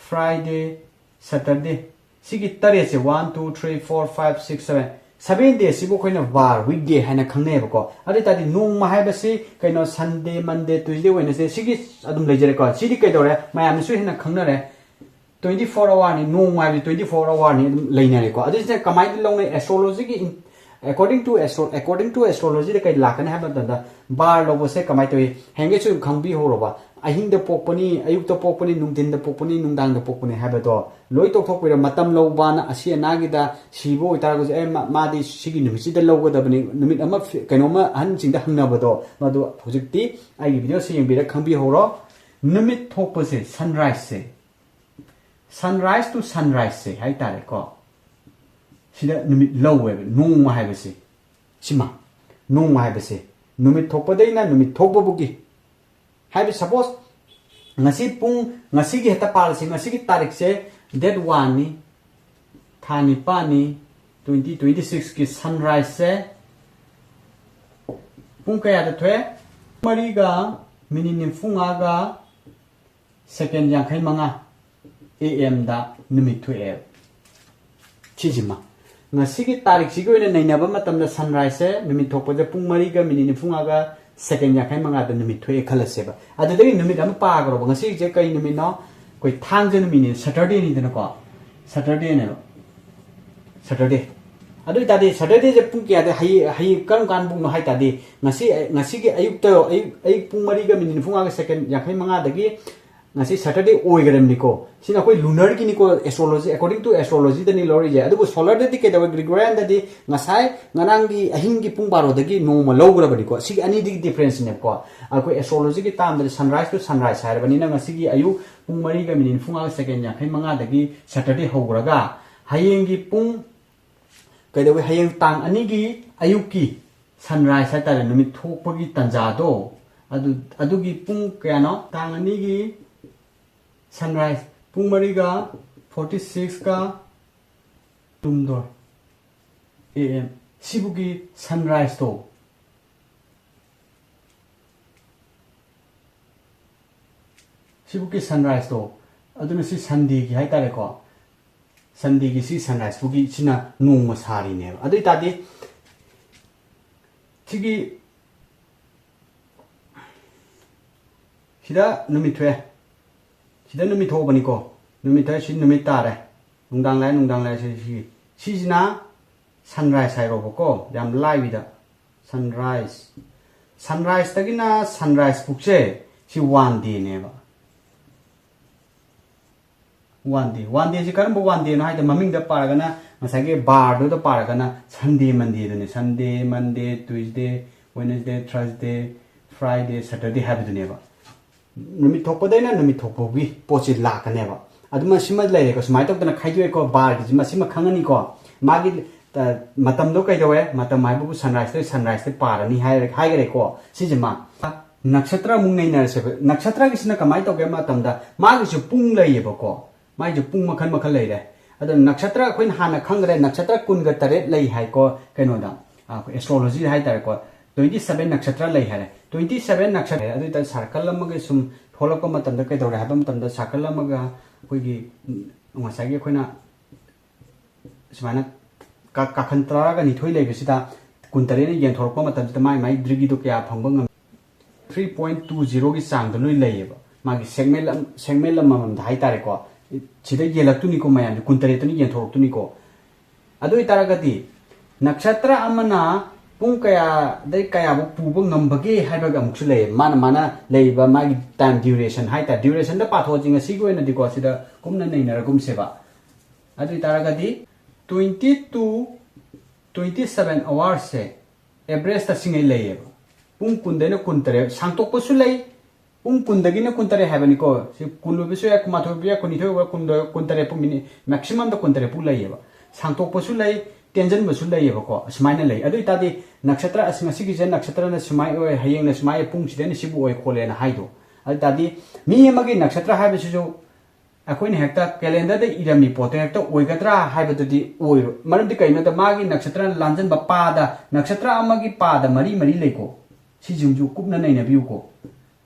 Friday, Saturday, ꯁꯤꯒꯤ ꯇꯔꯦꯠꯁꯦ, one, two, three, four, five, six, seven, seven dayꯁꯤꯕꯨ ꯑꯩꯈꯣꯏꯅ ꯕꯥꯔ weekday ꯍꯥꯏꯅ ꯈꯪꯅꯩꯌꯦꯕꯀꯣ꯫ ꯑꯗꯨ ꯑꯣꯏ ꯇꯥꯔꯗꯤ ꯅꯣꯡꯃ ꯍꯥꯏꯕꯁꯤ ꯀꯩꯅꯣ? Sunday, Monday, Tuesday, Wednesday, ꯁꯤꯒꯤ ꯑꯗꯨꯝ ꯂꯩꯖꯔꯦꯀꯣ꯫ ꯁꯤꯗꯤ ꯀꯩꯗꯧꯔꯦ? ꯃꯌꯥꯝꯅꯁꯨ ꯍꯦꯟꯅ ꯈꯪꯅꯔꯦ꯫ Twenty four hourꯅꯤ, ꯅꯣꯡꯃ ꯍꯥꯏꯕꯁꯤ twenty four hourꯅꯤ ꯑꯗꯨꯝ ꯂꯩꯅꯔꯦꯀꯣ꯫ ꯑꯗꯨꯁꯤꯅ ꯀꯃꯥꯏꯅ ꯂꯧꯅꯩ? Astrologyꯒꯤ in-, according to astro-, according to astrologyꯗ ꯀꯩ ꯂꯥꯛꯀꯅꯤ ꯍꯥꯏꯕ ꯃꯇꯝꯗ, ꯕꯥꯔ ꯂꯧꯕꯁꯦ ꯀꯃꯥꯏꯅ ꯇꯧꯏ? ꯍꯌꯦꯡꯒꯩꯁꯨ ꯑꯗꯨꯝ ꯈꯪꯕꯤꯍꯧꯔꯕ꯫ ꯑꯍꯤꯡꯗ ꯄꯣꯛꯄꯅꯤ, ꯑꯌꯨꯛꯇ ꯄꯣꯛꯄꯅꯤ, ꯅꯨꯡꯊꯤꯟꯗ ꯄꯣꯛꯄꯅꯤ, ꯅꯨꯡꯗꯥꯡꯗ ꯄꯣꯛꯄꯅꯤ ꯍꯥꯏꯕꯗꯣ ꯂꯣꯏ ꯇꯣꯛꯊꯣꯛꯄꯤꯔ, ꯃꯇꯝ ꯂꯧꯕꯅ ꯑꯁꯤ ꯑꯅꯥꯒꯤꯗ ꯁꯤꯕ ꯑꯣꯏꯇꯥꯔꯒꯁꯨ, ꯑꯦ, ꯃꯥ-, ꯃꯥꯗꯤ ꯁꯤꯒꯤ ꯅꯨꯃꯤꯠꯁꯤꯗ ꯂꯧꯒꯗꯕꯅꯤ, ꯅꯨꯃꯤꯠ ꯑꯃ ꯐꯤ-, ꯀꯩꯅꯣꯝꯃ ꯑꯍꯟꯁꯤꯡꯗ ꯍꯪꯅꯕꯗꯣ, ꯃꯗꯨ ꯍꯧꯖꯤꯛꯇꯤ ꯑꯩꯒꯤ ꯚꯤꯗꯤꯑꯣꯁꯤ ꯌꯦꯡꯕꯤꯔ ꯈꯪꯕꯤꯍꯧꯔꯣ꯫ ꯅꯨꯃꯤꯠ ꯊꯣꯛꯄꯁꯦ, ꯁꯟꯔꯥꯏꯖꯁꯦ, sunrise to sunriseꯁꯦ ꯍꯥꯏꯇꯥꯔꯦꯀꯣ, ꯁꯤꯗ ꯅꯨꯃꯤꯠ ꯂꯧꯋꯦꯕ, ꯅꯣꯡꯃ ꯍꯥꯏꯕꯁꯦ꯫ ꯁꯤꯃ, ꯅꯣꯡꯃ ꯍꯥꯏꯕꯁꯦ, ꯅꯨꯃꯤꯠ ꯊꯣꯛꯄꯗꯩꯅ ꯅꯨꯃꯤꯠ ꯊꯣꯛꯄꯕꯨꯒꯤ ꯍꯥꯏꯕ, ꯁꯄꯣꯁ, ꯉꯁꯤ ꯄꯨꯡ, ꯉꯁꯤꯒꯤ ꯍꯦꯛꯇ ꯄꯥꯔꯁꯤ, ꯉꯁꯤꯒꯤ ꯇꯥꯔꯤꯛꯁꯦ date oneꯅꯤ, ꯊꯥ ꯅꯤꯄꯥꯟꯅꯤ, twenty twenty sixꯀꯤ sunriseꯁꯦ ꯄꯨꯡ ꯀꯌꯥꯗ ꯊꯣꯛꯑꯦ? ꯃꯔꯤꯒ ꯃꯤꯅꯤꯠ ꯅꯤꯐꯨ ꯃꯉꯥꯒ ꯁꯦꯀꯦꯟ ꯌꯥꯡꯈꯩ ꯃꯉꯥ ꯑꯦ ꯑꯦꯝꯗ ꯅꯨꯃꯤꯠ ꯊꯣꯛꯑꯦꯕ꯫ ꯁꯤꯁꯤꯃ, ꯉꯁꯤꯒꯤ ꯇꯥꯔꯤꯛꯁꯤꯒꯤ ꯑꯣꯏꯅ ꯅꯩꯅꯕ ꯃꯇꯝꯗ, sunriseꯁꯦ ꯅꯨꯃꯤꯠ ꯊꯣꯛꯄꯁꯦ ꯄꯨꯡ ꯃꯔꯤꯒ ꯃꯤꯅꯤꯠ ꯅꯤꯐꯨ ꯃꯉꯥꯒ ꯁꯦꯀꯦꯟ ꯌꯥꯡꯈꯩ ꯃꯉꯥꯗ ꯅꯨꯃꯤꯠ ꯊꯣꯛꯑꯦ ꯈꯜꯂꯁꯦꯕ꯫ ꯑꯗꯨꯗꯒꯤ ꯅꯨꯃꯤꯠ ꯑꯃ ꯄꯥꯈ꯭ꯔꯣꯕ, ꯉꯁꯤꯁꯦ ꯀꯩ ꯅꯨꯃꯤꯠꯅꯣ? ꯑꯩꯈꯣꯏ ꯊꯥꯡꯖ ꯅꯨꯃꯤꯠꯅꯤ, Saturdayꯅꯤꯗꯅꯀꯣ, Saturdayꯅꯦꯕ, Saturday꯫ ꯑꯗꯨ ꯑꯣꯏꯇꯥꯔꯗꯤ Saturdayꯁꯦ ꯄꯨꯡ ꯀꯌꯥꯗ, ꯍꯌꯦꯡ, ꯍꯌꯦꯡ ꯀꯔꯝ ꯀꯥꯟ ꯄꯨꯡꯅꯣ ꯍꯥꯏ ꯇꯥꯔꯗꯤ, ꯉꯁꯤ, ꯉꯁꯤꯒꯤ ꯑꯌꯨꯛꯇ, ꯑꯌꯨꯛ, ꯑꯌꯨꯛ ꯄꯨꯡ ꯃꯔꯤꯒ ꯃꯤꯅꯤꯠ ꯅꯤꯐꯨ ꯃꯉꯥꯒ ꯁꯦꯀꯦꯟ ꯌꯥꯡꯈꯩ ꯃꯉꯥꯗꯒꯤ ꯉꯁꯤ Saturday ꯑꯣꯏꯈ꯭ꯔꯕꯅꯤꯀꯣ꯫ ꯁꯤꯅ ꯑꯩꯈꯣꯏ lunarꯒꯤꯅꯤꯀꯣ, astrology, according to astrologyꯗꯅꯤ ꯂꯧꯔꯤꯁꯦ꯫ ꯑꯗꯨꯕꯨ solarꯗꯗꯤ ꯀꯩꯗꯧꯋꯦ? Gregorianꯗꯗꯤ ꯉꯁꯥꯏ ꯉꯔꯥꯡꯒꯤ ꯑꯍꯤꯡꯒꯤ ꯄꯨꯡ ꯕꯥꯔꯣꯗꯒꯤ ꯅꯣꯡꯃ ꯂꯧꯈ꯭ꯔꯕꯅꯤꯀꯣ꯫ ꯁꯤꯒꯤ ꯑꯅꯤꯗꯨꯒꯤ differenceꯅꯦꯕꯀꯣ꯫ ꯑꯩꯈꯣꯏ astrologyꯒꯤ termꯗꯗꯤ sunrise to sunrise ꯍꯥꯏꯔꯕꯅꯤꯅ, ꯉꯁꯤꯒꯤ ꯑꯌꯨꯛ ꯄꯨꯡ ꯃꯔꯤꯒ ꯃꯤꯅꯤꯠ ꯅꯤꯐꯨ ꯃꯉꯥ ꯁꯦꯀꯦꯟ ꯌꯥꯡꯈꯩ ꯃꯉꯥꯗꯒꯤ Saturday ꯍꯧꯈ꯭ꯔꯒ, ꯍꯌꯦꯡꯒꯤ ꯄꯨꯡ, ꯀꯩꯗꯧꯋꯦ? ꯍꯌꯦꯡ ꯇꯥꯡ ꯑꯅꯤꯒꯤ ꯑꯌꯨꯛꯀꯤ sunrise ꯍꯥꯏꯇꯥꯔꯦ, ꯅꯨꯃꯤꯠ ꯊꯣꯛꯄꯒꯤ ꯇꯥꯟꯖꯥꯗꯣ, ꯑꯗꯨ, ꯑꯗꯨꯒꯤ ꯄꯨꯡ ꯀꯌꯥꯅꯣ? ꯇꯥꯡ ꯑꯅꯤꯒꯤ sunrise ꯄꯨꯡ ꯃꯔꯤꯒ forty sixꯀ ꯇꯨꯝꯗꯣꯏ ꯑꯦ ꯑꯦꯝ꯫ ꯁꯤꯕꯨꯒꯤ sunriseꯇꯣ, ꯁꯤꯕꯨꯒꯤ sunriseꯇꯣ, ꯑꯗꯨꯅ ꯁꯤ Sundayꯒꯤ ꯍꯥꯏꯇꯥꯔꯦꯀꯣ, Sundayꯒꯤ ꯁꯤ sunriseꯕꯨꯒꯤ ꯁꯤꯅ ꯅꯣꯡꯃ ꯁꯥꯔꯤꯅꯦꯕ꯫ ꯑꯗꯨ ꯑꯣꯏꯇꯥꯔꯗꯤ ꯁꯤꯒꯤ, ꯁꯤꯗ ꯅꯨꯃꯤꯠ ꯊꯣꯛꯑꯦ, ꯁꯤꯗ ꯅꯨꯃꯤꯠ ꯊꯣꯛꯑꯕꯅꯤꯀꯣ, ꯅꯨꯃꯤꯠ ꯊꯣꯛꯑꯦ, ꯁꯤ ꯅꯨꯃꯤꯠ ꯇꯥꯔꯦ, ꯅꯨꯡꯗꯥꯡ ꯂꯥꯛꯑꯦ, ꯅꯨꯡꯗꯥꯡ ꯂꯥꯛꯑꯦ, ꯁꯤ, ꯁꯤ, ꯁꯤꯁꯤꯅ sunrise ꯍꯥꯏꯔꯣꯕꯀꯣ, ꯌꯥꯝ ꯂꯥꯏꯕꯤꯗ꯫ Sunrise, sunriseꯇꯒꯤꯅ sunrise ꯐꯥꯎꯁꯦ ꯁꯤ ꯋꯥꯟ ꯗꯦꯅꯦꯕ꯫ ꯋꯥꯟ ꯗꯦ ꯋꯥꯟ ꯗꯦꯁꯤ ꯀꯔꯝꯕ ꯋꯥꯟ ꯗꯦꯅꯣ ꯍꯥꯏꯗ ꯃꯃꯤꯡꯗ ꯄꯥꯔꯒꯅ ꯉꯁꯥꯏꯒꯤ ꯕꯥꯔꯗꯨꯗ ꯄꯥꯔꯒꯅ ꯁꯟꯗꯦ ꯃꯟꯗꯦꯗꯨꯅꯦ꯫ Sunday, Monday, Tuesday, Wednesday, Thursday, Friday, Saturday ꯍꯥꯏꯕꯗꯨꯅꯦꯕ꯫ ꯅꯨꯃꯤꯠ ꯊꯣꯛꯄꯗꯩꯅ ꯅꯨꯃꯤꯠ ꯊꯣꯛꯄꯒꯤ ꯄꯣꯠꯁꯤ ꯂꯥꯛꯀꯅꯦꯕ꯫ ꯑꯗꯨꯃ ꯁꯤꯃ ꯂꯩꯔꯦꯀꯣ꯫ ꯁꯨꯃꯥꯏꯅ ꯇꯧꯗꯅ ꯈꯥꯏꯗꯣꯛꯑꯦꯀꯣ꯫ ꯕꯥꯔꯒꯤꯁꯤ ꯃꯁꯤꯃ ꯈꯪꯉꯅꯤꯀꯣ꯫ ꯃꯥꯒꯤ, ꯑ, ꯃꯇꯝꯗꯣ ꯀꯩꯗꯧꯋꯦ? ꯃꯇꯝ ꯍꯥꯏꯕꯕꯨ ꯁꯟꯔꯥꯏꯁꯇꯩ ꯁꯟꯔꯥꯏꯁꯇꯩ ꯄꯥꯔꯅꯤ ꯍꯥꯏꯔ-, ꯍꯥꯏꯈꯔꯦꯀꯣ꯫ ꯁꯤꯁꯤꯃ ꯅꯛꯁꯇ꯭ꯔ ꯑꯃꯨꯛ ꯅꯩꯅꯔꯁꯦꯕ꯫ ꯅꯛꯁꯇ꯭ꯔꯒꯤꯁꯤꯅ ꯀꯃꯥꯏꯅ ꯇꯧꯒꯦ ꯍꯥꯏꯕ ꯃꯇꯝꯗ ꯃꯥꯒꯤꯁꯨ ꯄꯨꯡ ꯂꯩꯌꯦꯕꯀꯣ꯫ ꯃꯥꯏꯁꯨ ꯄꯨꯡ ꯃꯈꯜ ꯃꯈꯜ ꯂꯩꯔꯦ꯫ ꯑꯗꯣ ꯅꯛꯁꯇ꯭ꯔ ꯑꯩꯈꯣꯏꯅ ꯍꯥꯟꯅ ꯈꯪꯈ꯭ꯔꯦ, ꯅꯛꯁꯇ꯭ꯔ ꯀꯨꯟꯒ ꯇꯔꯦꯠ ꯂꯩ ꯍꯥꯏꯀꯣ꯫ ꯀꯩꯅꯣꯗ, ꯑ, ꯑꯩꯈꯣꯏ ꯑꯦꯁꯇ꯭ꯔꯣꯂꯣꯖꯤ ꯍꯥꯏꯇꯥꯔꯦꯀꯣ꯫ ꯇ꯭ꯋꯦꯟꯇꯤ ꯁꯕꯦꯟ ꯅꯛꯁꯇ꯭ꯔ ꯂꯩ ꯍꯥꯏꯔꯦ꯫ ꯇ꯭ꯋꯦꯟꯇꯤ ꯁꯕꯦꯟ ꯅꯛꯁꯇ꯭ꯔ ꯂꯩ꯫ ꯑꯗꯨ ꯑꯣꯏꯇꯥꯔꯗꯤ ꯁꯥꯔꯀꯜ ꯑꯃꯒ ꯁꯨꯝ ꯊꯣꯛꯂꯛꯄ ꯃꯇꯝꯗ ꯀꯩꯗꯧꯔꯦ ꯍꯥꯏꯕ ꯃꯇꯝꯗ, ꯁꯥꯔꯀꯜ ꯑꯃꯒ ꯑꯩꯈꯣꯏꯒꯤ, ꯎꯝ, ꯉꯁꯥꯏꯒꯤ ꯑꯩꯈꯣꯏꯅ ꯁꯨꯃꯥꯏꯅ ꯀꯥ-, ꯀꯥꯈꯟ ꯇꯔꯥꯒ ꯅꯤꯊꯣꯏ ꯂꯩꯕꯁꯤꯗ ꯀꯨꯟꯇꯔꯦꯠꯅ ꯌꯦꯟꯊꯣꯔꯛꯄ ꯃꯇꯝꯁꯤꯗ ꯃꯥꯏ ꯃꯥꯏ ꯗꯤꯒ꯭ꯔꯤꯗꯣ ꯀꯌꯥ ꯐꯪꯕ ꯉꯝꯃꯤ? ꯊ꯭ꯔꯤ ꯄꯣꯏꯟ ꯇꯨ ꯖꯤꯔꯣꯒꯤ ꯆꯥꯡꯗ ꯂꯣꯏ ꯂꯩꯌꯦꯕ꯫ ꯃꯥꯒꯤ ꯁꯦꯒꯃꯦꯟ ꯑꯃ-, ꯁꯦꯒꯃꯦꯟ ꯑꯃꯃꯝꯗ ꯍꯥꯏꯇꯥꯔꯦꯀꯣ꯫ ꯁꯤꯗ ꯌꯦꯜꯂꯛꯇꯣꯏꯅꯤꯀꯣ ꯃꯌꯥꯝꯁꯦ, ꯀꯨꯟꯇꯔꯦꯠꯇꯨꯅ ꯌꯦꯟꯊꯣꯔꯛꯇꯣꯏꯅꯤꯀꯣ꯫ ꯑꯗꯨ ꯑꯣꯏꯇꯥꯔꯒꯗꯤ ꯅꯛꯁꯇ꯭ꯔ ꯑꯃꯅ ꯄꯨꯡ ꯀꯌꯥꯗꯩ ꯀꯌꯥꯕꯨ ꯄꯨꯕ ꯉꯝꯕꯒꯦ ꯍꯥꯏꯕꯒ ꯑꯃꯨꯛꯁꯨ ꯂꯩꯌꯦ꯫ ꯃꯥꯅ, ꯃꯥꯅ ꯂꯩꯔꯤꯕ ꯃꯥꯒꯤ ꯇꯥꯏꯝ ꯗ꯭ꯌꯨꯔꯦꯁꯟ ꯍꯥꯏꯇꯥꯔꯦ꯫ ꯗ꯭ꯌꯨꯔꯦꯁꯟꯗ ꯄꯥꯊꯣꯛꯑꯁꯤ ꯉꯁꯤꯒꯤ ꯑꯣꯏꯅꯗꯤꯀꯣ, ꯁꯤꯗ ꯀꯨꯞꯅ ꯅꯩꯅꯔꯒꯨꯝꯁꯦꯕ꯫ ꯑꯗꯨ ꯑꯣꯏꯇꯥꯔꯒꯗꯤ ꯇ꯭ꯋꯦꯟꯇꯤ ꯇꯨ, ꯇ꯭ꯋꯦꯟꯇꯤ ꯁꯕꯦꯟ ꯑꯋꯥꯔꯁꯦ ꯑꯦꯚꯔꯦꯖꯇ ꯁꯤꯉꯩ ꯂꯩꯌꯦꯕ꯫ ꯄꯨꯡ ꯀꯨꯟꯗꯩꯅ ꯀꯨꯟꯇꯔꯦꯠ ꯁꯥꯡꯇꯣꯛꯄꯁꯨ ꯂꯩ, ꯄꯨꯡ ꯀꯨꯟꯗꯒꯤꯅ ꯀꯨꯟꯇꯔꯦꯠ ꯍꯥꯏꯕꯅꯤꯀꯣ꯫ ꯁꯤ ꯀꯨꯟ ꯑꯣꯏꯕꯁꯨ ꯌꯥꯏ, ꯀꯨꯟꯃꯥꯊꯣꯏ ꯑꯣꯏꯕ ꯌꯥꯏ, ꯀꯨꯟꯅꯤꯊꯣꯏ ꯑꯣꯏꯕ, ꯀꯨꯟꯗ-, ꯀꯨꯟꯇꯔꯦꯠ ꯐꯥꯎ ꯃꯤꯅꯤꯠ ꯃꯦꯛꯁꯤꯃꯝꯗ ꯀꯨꯟꯇꯔꯦꯠ ꯐꯥꯎ ꯂꯩꯌꯦꯕ꯫ ꯁꯥꯡꯇꯣꯛꯄꯁꯨ ꯂꯩ, ꯇꯦꯟꯖꯟꯕꯁꯨ ꯂꯩꯌꯦꯕꯀꯣ꯫ ꯑꯁꯨꯃꯥꯏꯅ ꯂꯩ꯫ ꯑꯗꯨ ꯑꯣꯏꯇꯥꯔꯗꯤ ꯅꯛꯁꯇ꯭ꯔ ꯑꯁ ꯉꯁꯤꯒꯤꯁꯦ ꯅꯛꯁꯇ꯭ꯔꯅ ꯁꯨꯃꯥꯏꯅ ꯑꯣꯏ, ꯍꯌꯦꯡꯅ ꯁꯨꯃꯥꯏꯅ ꯄꯨꯡꯁꯤꯗꯅ ꯁꯤꯕꯨ ꯑꯣꯏ ꯈꯣꯠꯂꯦꯅ ꯍꯥꯏꯗꯣ꯫ ꯑꯗꯨ ꯑꯣꯏꯇꯥꯔꯗꯤ ꯃꯤ ꯑꯃꯒꯤ ꯅꯛꯁꯇ꯭ꯔ ꯍꯥꯏꯕꯁꯤꯁꯨ ꯑꯩꯈꯣꯏꯅ ꯍꯦꯛꯇ ꯀꯦꯂꯦꯟꯗꯔꯗ ꯏꯔꯝꯃꯤ ꯄꯣꯠꯇꯣ ꯍꯦꯛꯇ ꯑꯣꯏꯒꯗ꯭ꯔꯥ ꯍꯥꯏꯕꯗꯨꯗꯤ ꯑꯣꯏꯔꯣꯏ꯫ ꯃꯔꯝꯗꯤ ꯀꯩꯅꯣꯗ ꯃꯥꯒꯤ ꯅꯛꯁꯇ꯭ꯔꯅ ꯂꯥꯟꯖꯟꯕ ꯄꯥꯗ, ꯅꯛꯁꯇ꯭ꯔ ꯑꯃꯒꯤ ꯄꯥꯗ ꯃꯔꯤ ꯃꯔꯤ ꯂꯩꯀꯣ꯫ ꯁꯤꯁꯤꯡꯁꯨ ꯀꯨꯞꯅ ꯅꯩꯅꯕꯤꯌꯨꯀꯣ꯫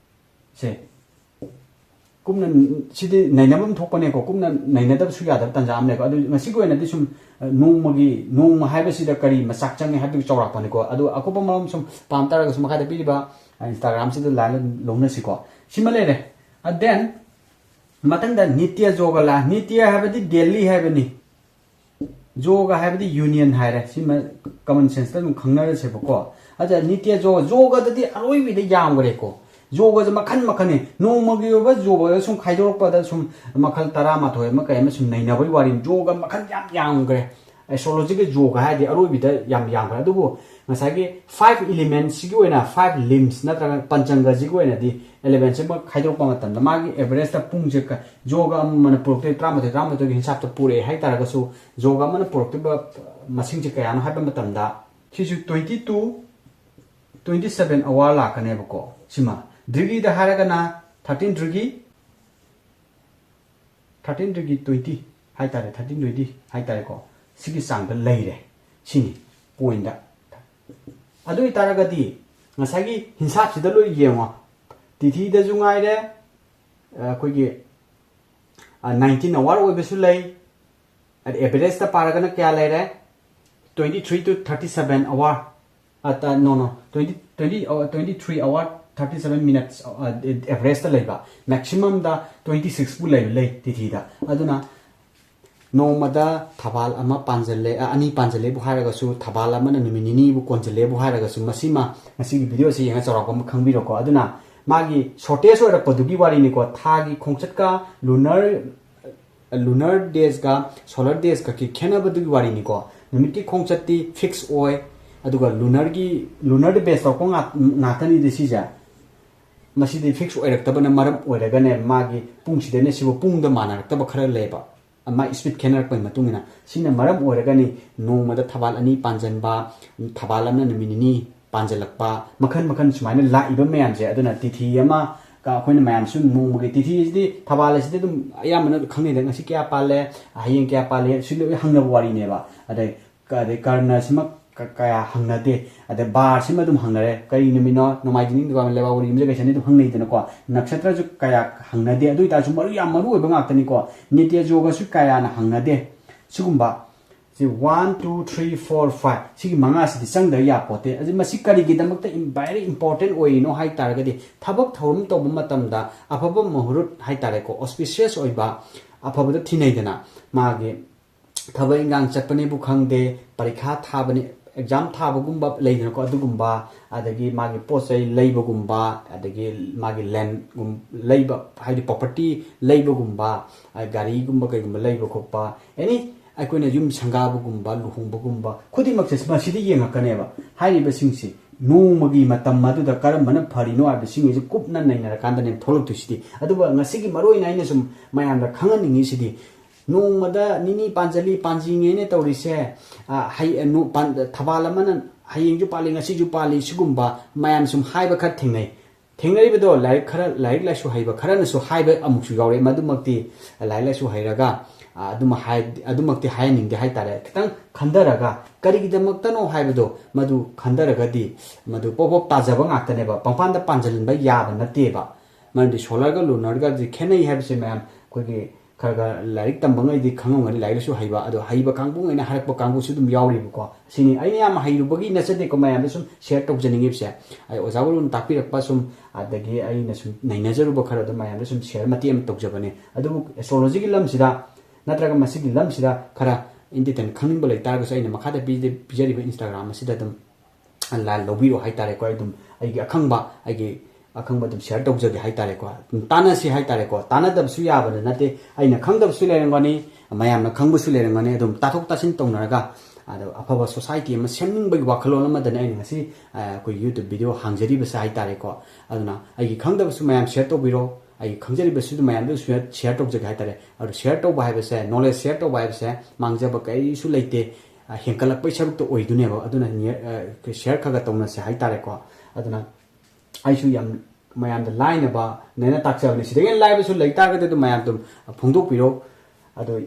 ꯁꯦ꯫ ꯀꯨꯞꯅ, ꯁꯤꯗꯤ ꯅꯩꯅꯕ ꯑꯃ ꯊꯣꯛꯄꯅꯦꯀꯣ꯫ ꯀꯨꯞꯅ ꯅꯩꯅꯗꯕꯁꯨ ꯌꯥꯗꯕ ꯇꯥꯟꯖꯥ ꯑꯃꯅꯦꯀꯣ꯫ ꯑꯗꯨ ꯉꯁꯤꯒꯤ ꯑꯣꯏꯅꯗꯤ ꯁꯨꯝ, ꯑ, ꯅꯣꯡꯃꯒꯤ, ꯅꯣꯡꯃ ꯍꯥꯏꯕꯁꯤꯗ ꯀꯔꯤ ꯃꯆꯥꯛ ꯆꯪꯉꯤ ꯍꯥꯏꯕꯗꯨꯒꯤ ꯆꯥꯎꯔꯥꯛꯄꯅꯤꯀꯣ꯫ ꯑꯗꯨ ꯑꯀꯨꯞꯄ ꯃꯔꯣꯜ ꯁꯨꯝ ꯄꯥꯝ ꯇꯥꯔꯒꯁꯨ ꯃꯈꯥꯗ ꯄꯤꯔꯤꯕ, ꯑ, Instagram-ꯁꯤꯗ ꯂꯥꯏꯟ ꯂꯧꯅꯁꯤꯀꯣ꯫ ꯁꯤꯃ ꯂꯩꯔꯦ꯫ ꯑ, then ꯃꯊꯪꯗ ꯅꯤꯇ꯭ꯌ ꯌꯣꯒ ꯂꯥ-, ꯅꯤꯇ꯭ꯌ ꯍꯥꯏꯕꯗꯤ ꯗꯦꯜꯂꯤ ꯍꯥꯏꯕꯅꯤ꯫ ꯌꯣꯒ ꯍꯥꯏꯕꯗꯤ ꯌꯨꯅꯤꯌꯟ ꯍꯥꯏꯔꯦ꯫ ꯁꯤꯃ common sense-ꯇ ꯑꯗꯨꯝ ꯈꯪꯅꯔꯁꯦꯕꯀꯣ꯫ ꯑꯗ ꯅꯤꯇ꯭ꯌ ꯌꯣꯒ, ꯌꯣꯒꯗꯗꯤ ꯑꯔꯣꯏꯕꯤꯗ ꯌꯥꯝꯈ꯭ꯔꯦꯀꯣ꯫ ꯌꯣꯒꯁꯦ ꯃꯈꯜ ꯃꯈꯜꯅꯤ꯫ ꯅꯣꯡꯃꯒꯤ ꯑꯣꯏꯕ ꯌꯣꯒꯗ ꯁꯨꯝ ꯈꯥꯏꯗꯣꯔꯛꯄꯗ ꯁꯨꯝ ꯃꯈꯜ ꯇꯔꯥꯃꯥꯊꯣꯏ ꯑꯃ ꯀꯩ ꯑꯃ ꯁꯨꯝ ꯅꯩꯅꯕꯒꯤ ꯋꯥꯔꯤꯅꯤ꯫ ꯌꯣꯒ ꯃꯈꯜ ꯌꯥꯝ ꯌꯥꯝꯈ꯭ꯔꯦ꯫ ꯑꯦꯁꯇ꯭ꯔꯣꯂꯣꯖꯤꯒꯤ ꯌꯣꯒ ꯍꯥꯏꯔꯗꯤ ꯑꯔꯣꯏꯕꯤꯗ ꯌꯥꯝ ꯌꯥꯝꯈ꯭ꯔꯦ꯫ ꯑꯗꯨꯕꯨ ꯉꯁꯥꯏꯒꯤ five elementsꯁꯤꯒꯤ ꯑꯣꯏꯅ, five limb ꯅꯠꯇ꯭ꯔꯒ ꯄꯟꯆꯪꯒꯁꯤꯒꯤ ꯑꯣꯏꯅꯗꯤ elevenꯁꯤꯃꯛ ꯈꯥꯏꯗꯣꯔꯛꯄ ꯃꯇꯝꯗ ꯃꯥꯒꯤ average ꯇ ꯄꯨꯡꯁꯦ ꯀ-, ꯌꯣꯒ ꯑꯃꯅ ꯄꯨꯔꯛꯇꯣꯏ ꯇꯔꯥꯃꯥꯊꯣꯏ, ꯇꯔꯥꯃꯥꯊꯣꯏꯒꯤ ꯍꯤꯟꯁꯥꯞꯇ ꯄꯨꯔꯛꯑꯦ ꯍꯥꯏꯇꯥꯔꯒꯁꯨ, ꯌꯣꯒ ꯑꯃꯅ ꯄꯨꯔꯛꯇꯣꯏꯕ ꯃꯁꯤꯡꯁꯦ ꯀꯌꯥꯅꯣ ꯍꯥꯏꯕ ꯃꯇꯝꯗ, ꯁꯤꯁꯨ twenty two, twenty seven hour ꯂꯥꯛꯀꯅꯦꯕꯀꯣ꯫ ꯁꯤꯃ ꯗꯤꯒ꯭ꯔꯤꯗ ꯍꯥꯏꯔꯒꯅ thirteen degree, thirteen degree twenty ꯍꯥꯏꯇꯥꯔꯦ, thirteen twenty ꯍꯥꯏꯇꯥꯔꯦꯀꯣ꯫ ꯁꯤꯒꯤ ꯆꯥꯡꯗ ꯂꯩꯔꯦ꯫ ꯁꯤꯅꯤ ꯄꯣꯏꯟꯗ꯫ ꯑꯗꯨ ꯑꯣꯏꯇꯥꯔꯒꯗꯤ ꯉꯁꯥꯏꯒꯤ ꯍꯤꯟꯁꯥꯞꯁꯤꯗ ꯂꯣꯏ ꯌꯦꯡꯉꯣ꯫ ꯇꯤꯊꯤꯗꯁꯨ ꯉꯥꯏꯔꯦ, ꯑꯩꯈꯣꯏꯒꯤ nineteen hour ꯑꯣꯏꯕꯁꯨ ꯂꯩ꯫ ꯑꯗ average ꯇ ꯄꯥꯔꯒꯅ ꯀꯌꯥ ꯂꯩꯔꯦ? Twenty three to thirty seven hour, ꯑ, ꯇ-, no, no, twenty, twenty, ꯑ, twenty three hour, thirty seven minutes, ꯑ, average ꯇ ꯂꯩꯕ꯫ Maximum ꯗ twenty six ꯄꯨ ꯂꯩꯕ ꯂꯩ ꯇꯤꯊꯤꯗ꯫ ꯑꯗꯨꯅ ꯅꯣꯡꯃꯗ ꯊꯕꯥꯜ ꯑꯃ ꯄꯥꯟꯖꯜꯂꯦ, ꯑ, ꯑꯅꯤ ꯄꯥꯟꯖꯜꯂꯦꯕꯨ ꯍꯥꯏꯔꯒꯁꯨ, ꯊꯕꯥꯜ ꯑꯃꯅ ꯅꯨꯃꯤꯠ ꯅꯤꯅꯤꯕꯨ ꯀꯣꯟꯖꯜꯂꯦꯕꯨ ꯍꯥꯏꯔꯒꯁꯨ, ꯃꯁꯤꯃ ꯉꯁꯤꯒꯤ video ꯁꯤ ꯌꯦꯡꯉ ꯆꯥꯎꯔꯥꯛꯄ ꯑꯃ ꯈꯪꯕꯤꯔꯣꯀꯣ꯫ ꯑꯗꯨꯅ ꯃꯥꯒꯤ shortage ꯑꯣꯏꯔꯛꯄꯗꯨꯒꯤ ꯋꯥꯔꯤꯅꯤꯀꯣ꯫ ꯊꯥꯒꯤ ꯈꯣꯡꯆꯠꯀ lunar, lunar days ꯀ solar days ꯀꯀꯤ ꯈꯦꯠꯅꯕꯗꯨꯒꯤ ꯋꯥꯔꯤꯅꯤꯀꯣ꯫ ꯅꯨꯃꯤꯠꯀꯤ ꯈꯣꯡꯆꯠꯇꯤ fix ꯑꯣꯏ, ꯑꯗꯨꯒ lunar ꯒꯤ, lunar ꯗ base ꯇꯧꯔꯛꯄ ꯉꯥꯛ-, ꯉꯥꯛꯇꯅꯤꯗ ꯁꯤꯁꯦ꯫ ꯃꯁꯤꯗꯤ fix ꯑꯣꯏꯔꯛꯇꯕꯅ ꯃꯔꯝ ꯑꯣꯏꯔꯒꯅꯦ, ꯃꯥꯒꯤ ꯄꯨꯡꯁꯤꯗꯅꯦ ꯁꯤꯕꯨ ꯄꯨꯡꯗ ꯃꯥꯟꯅꯔꯛꯇꯕ ꯈꯔ ꯂꯩꯌꯦꯕ, ꯃꯥꯒꯤ speed ꯈꯦꯠꯅꯔꯛꯄꯒꯤ ꯃꯇꯨꯡ ꯏꯟꯅ꯫ ꯁꯤꯅ ꯃꯔꯝ ꯑꯣꯏꯔꯒꯅꯤ ꯅꯣꯡꯃꯗ ꯊꯕꯥꯜ ꯑꯅꯤ ꯄꯥꯟꯖꯟꯕ, ꯊꯕꯥꯜ ꯑꯃꯅ ꯅꯨꯃꯤꯠ ꯅꯤꯅꯤ ꯄꯥꯟꯖꯜꯂꯛꯄ, ꯃꯈꯜ ꯃꯈꯜ ꯁꯨꯃꯥꯏꯅ ꯂꯥꯛꯏꯕ ꯃꯌꯥꯝꯁꯦ꯫ ꯑꯗꯨꯅ ꯇꯤꯊꯤ ꯑꯃ ꯀ-, ꯑꯩꯈꯣꯏꯅ ꯃꯌꯥꯝꯁꯨ ꯅꯣꯡꯃꯒꯤ ꯇꯤꯊꯤ ꯑꯁꯤꯗꯤ, ꯊꯕꯥꯜ ꯑꯁꯤꯗꯤ ꯑꯗꯨꯝ ꯑꯌꯥꯝꯕꯅ ꯈꯪꯅꯩꯗ, ꯉꯁꯤ ꯀꯌꯥ ꯄꯥꯜꯂꯦ, ꯍꯌꯦꯡ ꯀꯌꯥ ꯄꯥꯜꯂꯦ, ꯁꯤ ꯂꯣꯏ ꯍꯪꯅꯕ ꯋꯥꯔꯤꯅꯦꯕ꯫ ꯑꯗꯩ ꯀ-, ꯑꯗꯩ ꯀꯔꯅꯁꯤꯃ ꯀ-, ꯀꯌꯥ ꯍꯪꯅꯗꯦ꯫ ꯑꯗꯩ ꯕꯥꯔꯁꯤꯃ ꯑꯗꯨꯝ ꯍꯪꯅꯔꯦ, ꯀꯔꯤ ꯅꯨꯃꯤꯠꯅꯣ, ꯅꯣꯡꯃꯥꯏꯖꯤꯡ, ꯅꯤꯡꯊꯧꯀꯥꯕ, ꯂꯩꯕꯥꯛꯄꯣꯛꯄ, ꯌꯨꯝꯖꯀꯩꯁꯅꯤ ꯑꯗꯨꯝ ꯍꯪꯅꯩꯗꯅꯀꯣ꯫ ꯅꯛꯁꯇ꯭ꯔꯁꯨ ꯀꯌꯥ ꯍꯪꯅꯗꯦ꯫ ꯑꯗꯨ ꯑꯣꯏꯇꯥꯔꯁꯨ ꯃꯔꯨ ꯌꯥꯝ ꯃꯔꯨ ꯑꯣꯏꯕ ꯉꯥꯛꯇꯅꯤꯀꯣ꯫ ꯅꯤꯇ꯭ꯌ ꯌꯣꯒꯁꯨ ꯀꯌꯥꯅ ꯍꯪꯅꯗꯦ꯫ ꯁꯤꯒꯨꯝꯕ ꯁꯤ one, two, three, four, five, ꯁꯤꯒꯤ ꯃꯉꯥꯁꯤꯗꯤ ꯆꯪꯗꯕ ꯌꯥꯄꯣꯠꯇꯦ꯫ ꯑꯗꯨ ꯃꯁꯤ ꯀꯔꯤꯒꯤꯗꯃꯛꯇ ꯏꯝ-, very important ꯑꯣꯏꯔꯤꯅꯣ ꯍꯥꯏ ꯇꯥꯔꯒꯗꯤ, ꯊꯕꯛ ꯊꯧꯔꯝ ꯇꯧꯕ ꯃꯇꯝꯗ ꯑꯐꯕ ꯃꯨꯍꯨꯔꯠ ꯍꯥꯏ ꯇꯥꯔꯦꯀꯣ, auspicious ꯑꯣꯏꯕ, ꯑꯐꯕꯗ ꯊꯤꯅꯩꯗꯅ꯫ ꯃꯥꯒꯤ ꯊꯕꯛ ꯏꯟꯈꯥꯡ ꯆꯠꯄꯅꯦꯕꯨ ꯈꯪꯗꯦ, ꯄꯔꯤꯈꯥ ꯊꯥꯕꯅꯤ, ꯑꯦꯛꯖꯥꯝ ꯊꯥꯕꯒꯨꯝꯕ ꯂꯩꯗꯅꯀꯣ, ꯑꯗꯨꯒꯨꯝꯕ, ꯑꯗꯒꯤ ꯃꯥꯒꯤ ꯄꯣꯠ ꯆꯩ ꯂꯩꯕꯒꯨꯝꯕ, ꯑꯗꯒꯤ ꯃꯥꯒꯤ ꯂꯦꯟꯒꯨꯝ ꯂꯩꯕ, ꯍꯥꯏꯗꯤ ꯄ꯭ꯔꯣꯄꯔꯇꯤ ꯂꯩꯕꯒꯨꯝꯕ, ꯑ, ꯒꯥꯔꯤꯒꯨꯝꯕ ꯀꯩꯒꯨꯝꯕ ꯂꯩꯕ ꯈꯣꯠꯄ, ꯑꯦꯅꯤ ꯑꯩꯈꯣꯏꯅ ꯌꯨꯝ ꯁꯪꯒꯥꯕꯒꯨꯝꯕ, ꯂꯨꯍꯣꯡꯕꯒꯨꯝꯕ ꯈꯨꯗꯤꯡꯃꯛꯁꯦ ꯃꯁꯤꯗ ꯌꯦꯡꯉꯛꯀꯅꯦꯕ꯫ ꯍꯥꯏꯔꯤꯕꯁꯤꯡꯁꯤ ꯅꯣꯡꯃꯒꯤ ꯃꯇꯝ ꯑꯗꯨꯗ ꯀꯔꯝꯕꯅ ꯐꯔꯤꯅꯣ ꯍꯥꯏꯕꯁꯤꯡ ꯑꯁꯤ ꯀꯨꯞꯅ ꯅꯩꯅꯔꯀꯥꯟꯗꯅꯦ ꯊꯣꯛꯂꯛꯇꯣꯏꯁꯤꯗꯤ꯫ ꯑꯗꯨꯒ ꯉꯁꯤꯒꯤ ꯃꯔꯨꯑꯣꯏꯅ ꯑꯩꯅ ꯁꯨꯝ ꯃꯌꯥꯝꯗ ꯈꯪꯍꯟꯅꯤꯡꯉꯤꯁꯤꯗꯤ, ꯅꯣꯡꯃꯗ ꯅꯤꯅꯤ ꯄꯥꯟꯖꯜꯂꯤ ꯄꯥꯟꯖꯤꯉꯩꯅ ꯇꯧꯔꯤꯁꯦ, ꯑ, ꯍꯩ-, ꯑ, ꯅꯣ-, ꯄꯥꯟ-, ꯊꯕꯥꯜ ꯑꯃꯅ ꯍꯌꯦꯡꯁꯨ ꯄꯥꯜꯂꯤ, ꯉꯁꯤꯁꯨ ꯄꯥꯜꯂꯤ, ꯁꯤꯒꯨꯝꯕ ꯃꯌꯥꯝ ꯁꯨꯝ ꯍꯥꯏꯕ ꯈꯔ ꯊꯦꯡꯅꯩ꯫ ꯊꯦꯡꯅꯔꯤꯕꯗꯣ ꯂꯥꯏꯔꯤꯛ ꯈꯔ, ꯂꯥꯏꯔꯤꯛ ꯂꯥꯏꯁꯨ ꯍꯩꯕ ꯈꯔꯅꯁꯨ ꯍꯥꯏꯕ ꯑꯃꯨꯛꯁꯨ ꯌꯥꯎꯔꯦ꯫ ꯃꯗꯨꯃꯛꯇꯤ ꯂꯥꯏꯔꯤꯛ ꯂꯥꯏꯁꯨ ꯍꯩꯔꯒ, ꯑ, ꯑꯗꯨꯃ ꯍꯥꯏ-, ꯑꯗꯨꯃꯛꯇꯤ ꯍꯥꯏꯍꯟꯅꯤꯡꯗꯦ ꯍꯥꯏꯇꯥꯔꯦ꯫ ꯈꯤꯇꯪ ꯈꯟꯊꯔꯒ, ꯀꯔꯤꯒꯤꯗꯃꯛꯇꯅꯣ ꯍꯥꯏꯕꯗꯣ ꯃꯗꯨ ꯈꯟꯊꯔꯒꯗꯤ, ꯃꯗꯨ ꯄꯣꯞ ꯄꯣꯞ ꯇꯥꯖꯕ ꯉꯥꯛꯇꯅꯦꯕ, ꯄꯪꯄꯥꯟꯗ ꯄꯥꯟꯁꯤꯟꯕ ꯌꯥꯕ ꯅꯠꯇꯦꯕ꯫ ꯃꯔꯝꯗꯤ ꯁꯣꯂꯔꯒ ꯂꯨꯅꯔꯒꯗꯤ ꯈꯦꯠꯅꯩ ꯍꯥꯏꯕꯁꯦ ꯃꯌꯥꯝ ꯑꯩꯈꯣꯏꯒꯤ ꯈꯔ ꯈꯔ ꯂꯥꯏꯔꯤꯛ ꯇꯝꯕꯉꯩꯗꯤ ꯈꯪꯉꯝꯒꯅꯤ, ꯂꯥꯏꯔꯤꯛ ꯂꯥꯏꯁꯨ ꯍꯩꯕ꯫ ꯑꯗꯣ ꯍꯩꯕ ꯀꯥꯡꯕꯨꯉꯩꯅ ꯍꯥꯏꯔꯛꯄ ꯀꯥꯡꯕꯨꯁꯨ ꯑꯗꯨꯝ ꯌꯥꯎꯔꯤꯕꯀꯣ꯫ ꯁꯤꯅꯤ ꯑꯩꯅ ꯌꯥꯝ ꯍꯩꯔꯨꯕꯒꯤ ꯅꯠꯆꯗꯦꯀꯣ, ꯃꯌꯥꯝꯗ ꯁꯨꯝ ꯁꯤꯌꯔ ꯇꯧꯖꯅꯤꯡꯉꯤꯕꯁꯦ꯫ ꯑꯩ ꯑꯣꯖꯥ ꯒꯨꯔꯨꯅ ꯇꯥꯛꯄꯤꯔꯛꯄ ꯁꯨꯝ, ꯑꯗꯒꯤ ꯑꯩꯅ ꯁꯨꯝ ꯅꯩꯅꯖꯔꯨꯕ ꯈꯔ ꯑꯗꯨꯝ ꯃꯌꯥꯝꯗ ꯁꯨꯝ ꯁꯤꯌꯔ ꯃꯇꯦꯛ ꯑꯃ ꯇꯧꯖꯕꯅꯦ꯫ ꯑꯗꯨꯕꯨ ꯑꯦꯁꯇ꯭ꯔꯣꯂꯣꯖꯤꯒꯤ ꯂꯝꯁꯤꯗ ꯅꯠꯇ꯭ꯔꯒ ꯃꯁꯤꯒꯤ ꯂꯝꯁꯤꯗ ꯈꯔ ꯏꯟ ꯗꯤꯇꯦꯜ ꯈꯪꯅꯤꯡꯕ ꯂꯩꯇꯥꯔꯒꯁꯨ ꯑꯩꯅ ꯃꯈꯥꯗ ꯄꯤꯖ-, ꯄꯤꯖꯔꯤꯕ ꯏꯟꯁꯇꯥꯒ꯭ꯔꯥꯝ ꯑꯁꯤꯗ ꯑꯗꯨꯝ ꯂꯥ-, ꯂꯧꯕꯤꯔꯣ ꯍꯥꯏꯇꯥꯔꯦꯀꯣ꯫ ꯑꯩ ꯑꯗꯨꯝ ꯑꯩꯒꯤ ꯑꯈꯪꯕ, ꯑꯩꯒꯤ ꯑꯈꯪꯕ ꯑꯗꯨꯝ ꯁꯤꯌꯔ ꯇꯧꯖꯒꯦ ꯍꯥꯏꯇꯥꯔꯦꯀꯣ꯫ ꯑꯗꯨꯝ ꯇꯥꯟꯅꯁꯤ ꯍꯥꯏꯇꯥꯔꯦꯀꯣ꯫ ꯇꯥꯟꯅꯗꯕꯁꯨ ꯌꯥꯕꯗꯤ ꯅꯠꯇꯦ꯫ ꯑꯩꯅ ꯈꯪꯗꯕꯁꯨ ꯂꯩꯔꯝꯒꯅꯤ, ꯃꯌꯥꯝꯅ ꯈꯪꯕꯁꯨ ꯂꯩꯔꯝꯒꯅꯤ꯫ ꯑꯗꯨꯝ ꯇꯥꯊꯣꯛ ꯇꯥꯁꯤꯟ ꯇꯧꯅꯔꯒ ꯑꯗꯣ ꯑꯐꯕ ꯁꯣꯁꯥꯏꯇꯤ ꯑꯃ ꯁꯦꯝꯅꯤꯡꯕꯒꯤ ꯋꯥꯈꯜꯂꯣꯟ ꯑꯃꯗꯅꯤ ꯑꯩꯅ ꯉꯁꯤ, ꯑ, ꯑꯩꯈꯣꯏ YouTube ꯚꯤꯗꯤꯑꯣ ꯍꯥꯡꯖꯔꯤꯕꯁꯦ ꯍꯥꯏꯇꯥꯔꯦꯀꯣ꯫ ꯑꯗꯨꯅ ꯑꯩꯒꯤ ꯈꯪꯗꯕꯁꯨ ꯃꯌꯥꯝ ꯁꯤꯌꯔ ꯇꯧꯕꯤꯔꯣ, ꯑꯩꯒꯤ ꯈꯪꯖꯔꯤꯕꯁꯨ ꯑꯗꯨꯝ ꯃꯌꯥꯝꯗꯁꯨ ꯁꯤꯌꯔ ꯇꯧꯖꯒꯦ ꯍꯥꯏꯇꯥꯔꯦ꯫ ꯑꯗꯣ ꯁꯤꯌꯔ ꯇꯧꯕ ꯍꯥꯏꯕꯁꯦ, ꯅꯣꯂꯦꯖ ꯁꯤꯌꯔ ꯇꯧꯕ ꯍꯥꯏꯕꯁꯦ ꯃꯥꯡꯖꯕ ꯀꯔꯤꯁꯨ ꯂꯩꯇꯦ, ꯑ, ꯍꯦꯟꯀꯠꯂꯛꯄꯩ ꯁꯔꯨꯛꯇ ꯑꯣꯏꯗꯣꯏꯅꯦꯕ꯫ ꯑꯗꯨꯅ ꯅꯤꯌꯔ-, ꯑ, ꯁꯤꯌꯔ ꯈꯔ ꯈꯔ ꯇꯧꯅꯁꯦ ꯍꯥꯏꯇꯥꯔꯦꯀꯣ꯫ ꯑꯗꯨꯅ ꯑꯩꯁꯨ ꯌꯥꯝ ꯃꯌꯥꯝꯗ ꯂꯥꯏꯅꯕ ꯅꯦꯅ ꯇꯥꯛꯆꯕꯅꯦ꯫ ꯁꯤꯗꯒꯤ ꯍꯦꯟꯅ ꯂꯥꯏꯕꯁꯨ ꯂꯩꯇꯥꯔꯒꯗꯤ ꯑꯗꯨꯝ ꯃꯌꯥꯝ ꯑꯗꯨꯝ ꯐꯣꯡꯗꯣꯛꯄꯤꯔꯣ꯫ ꯑꯗꯣ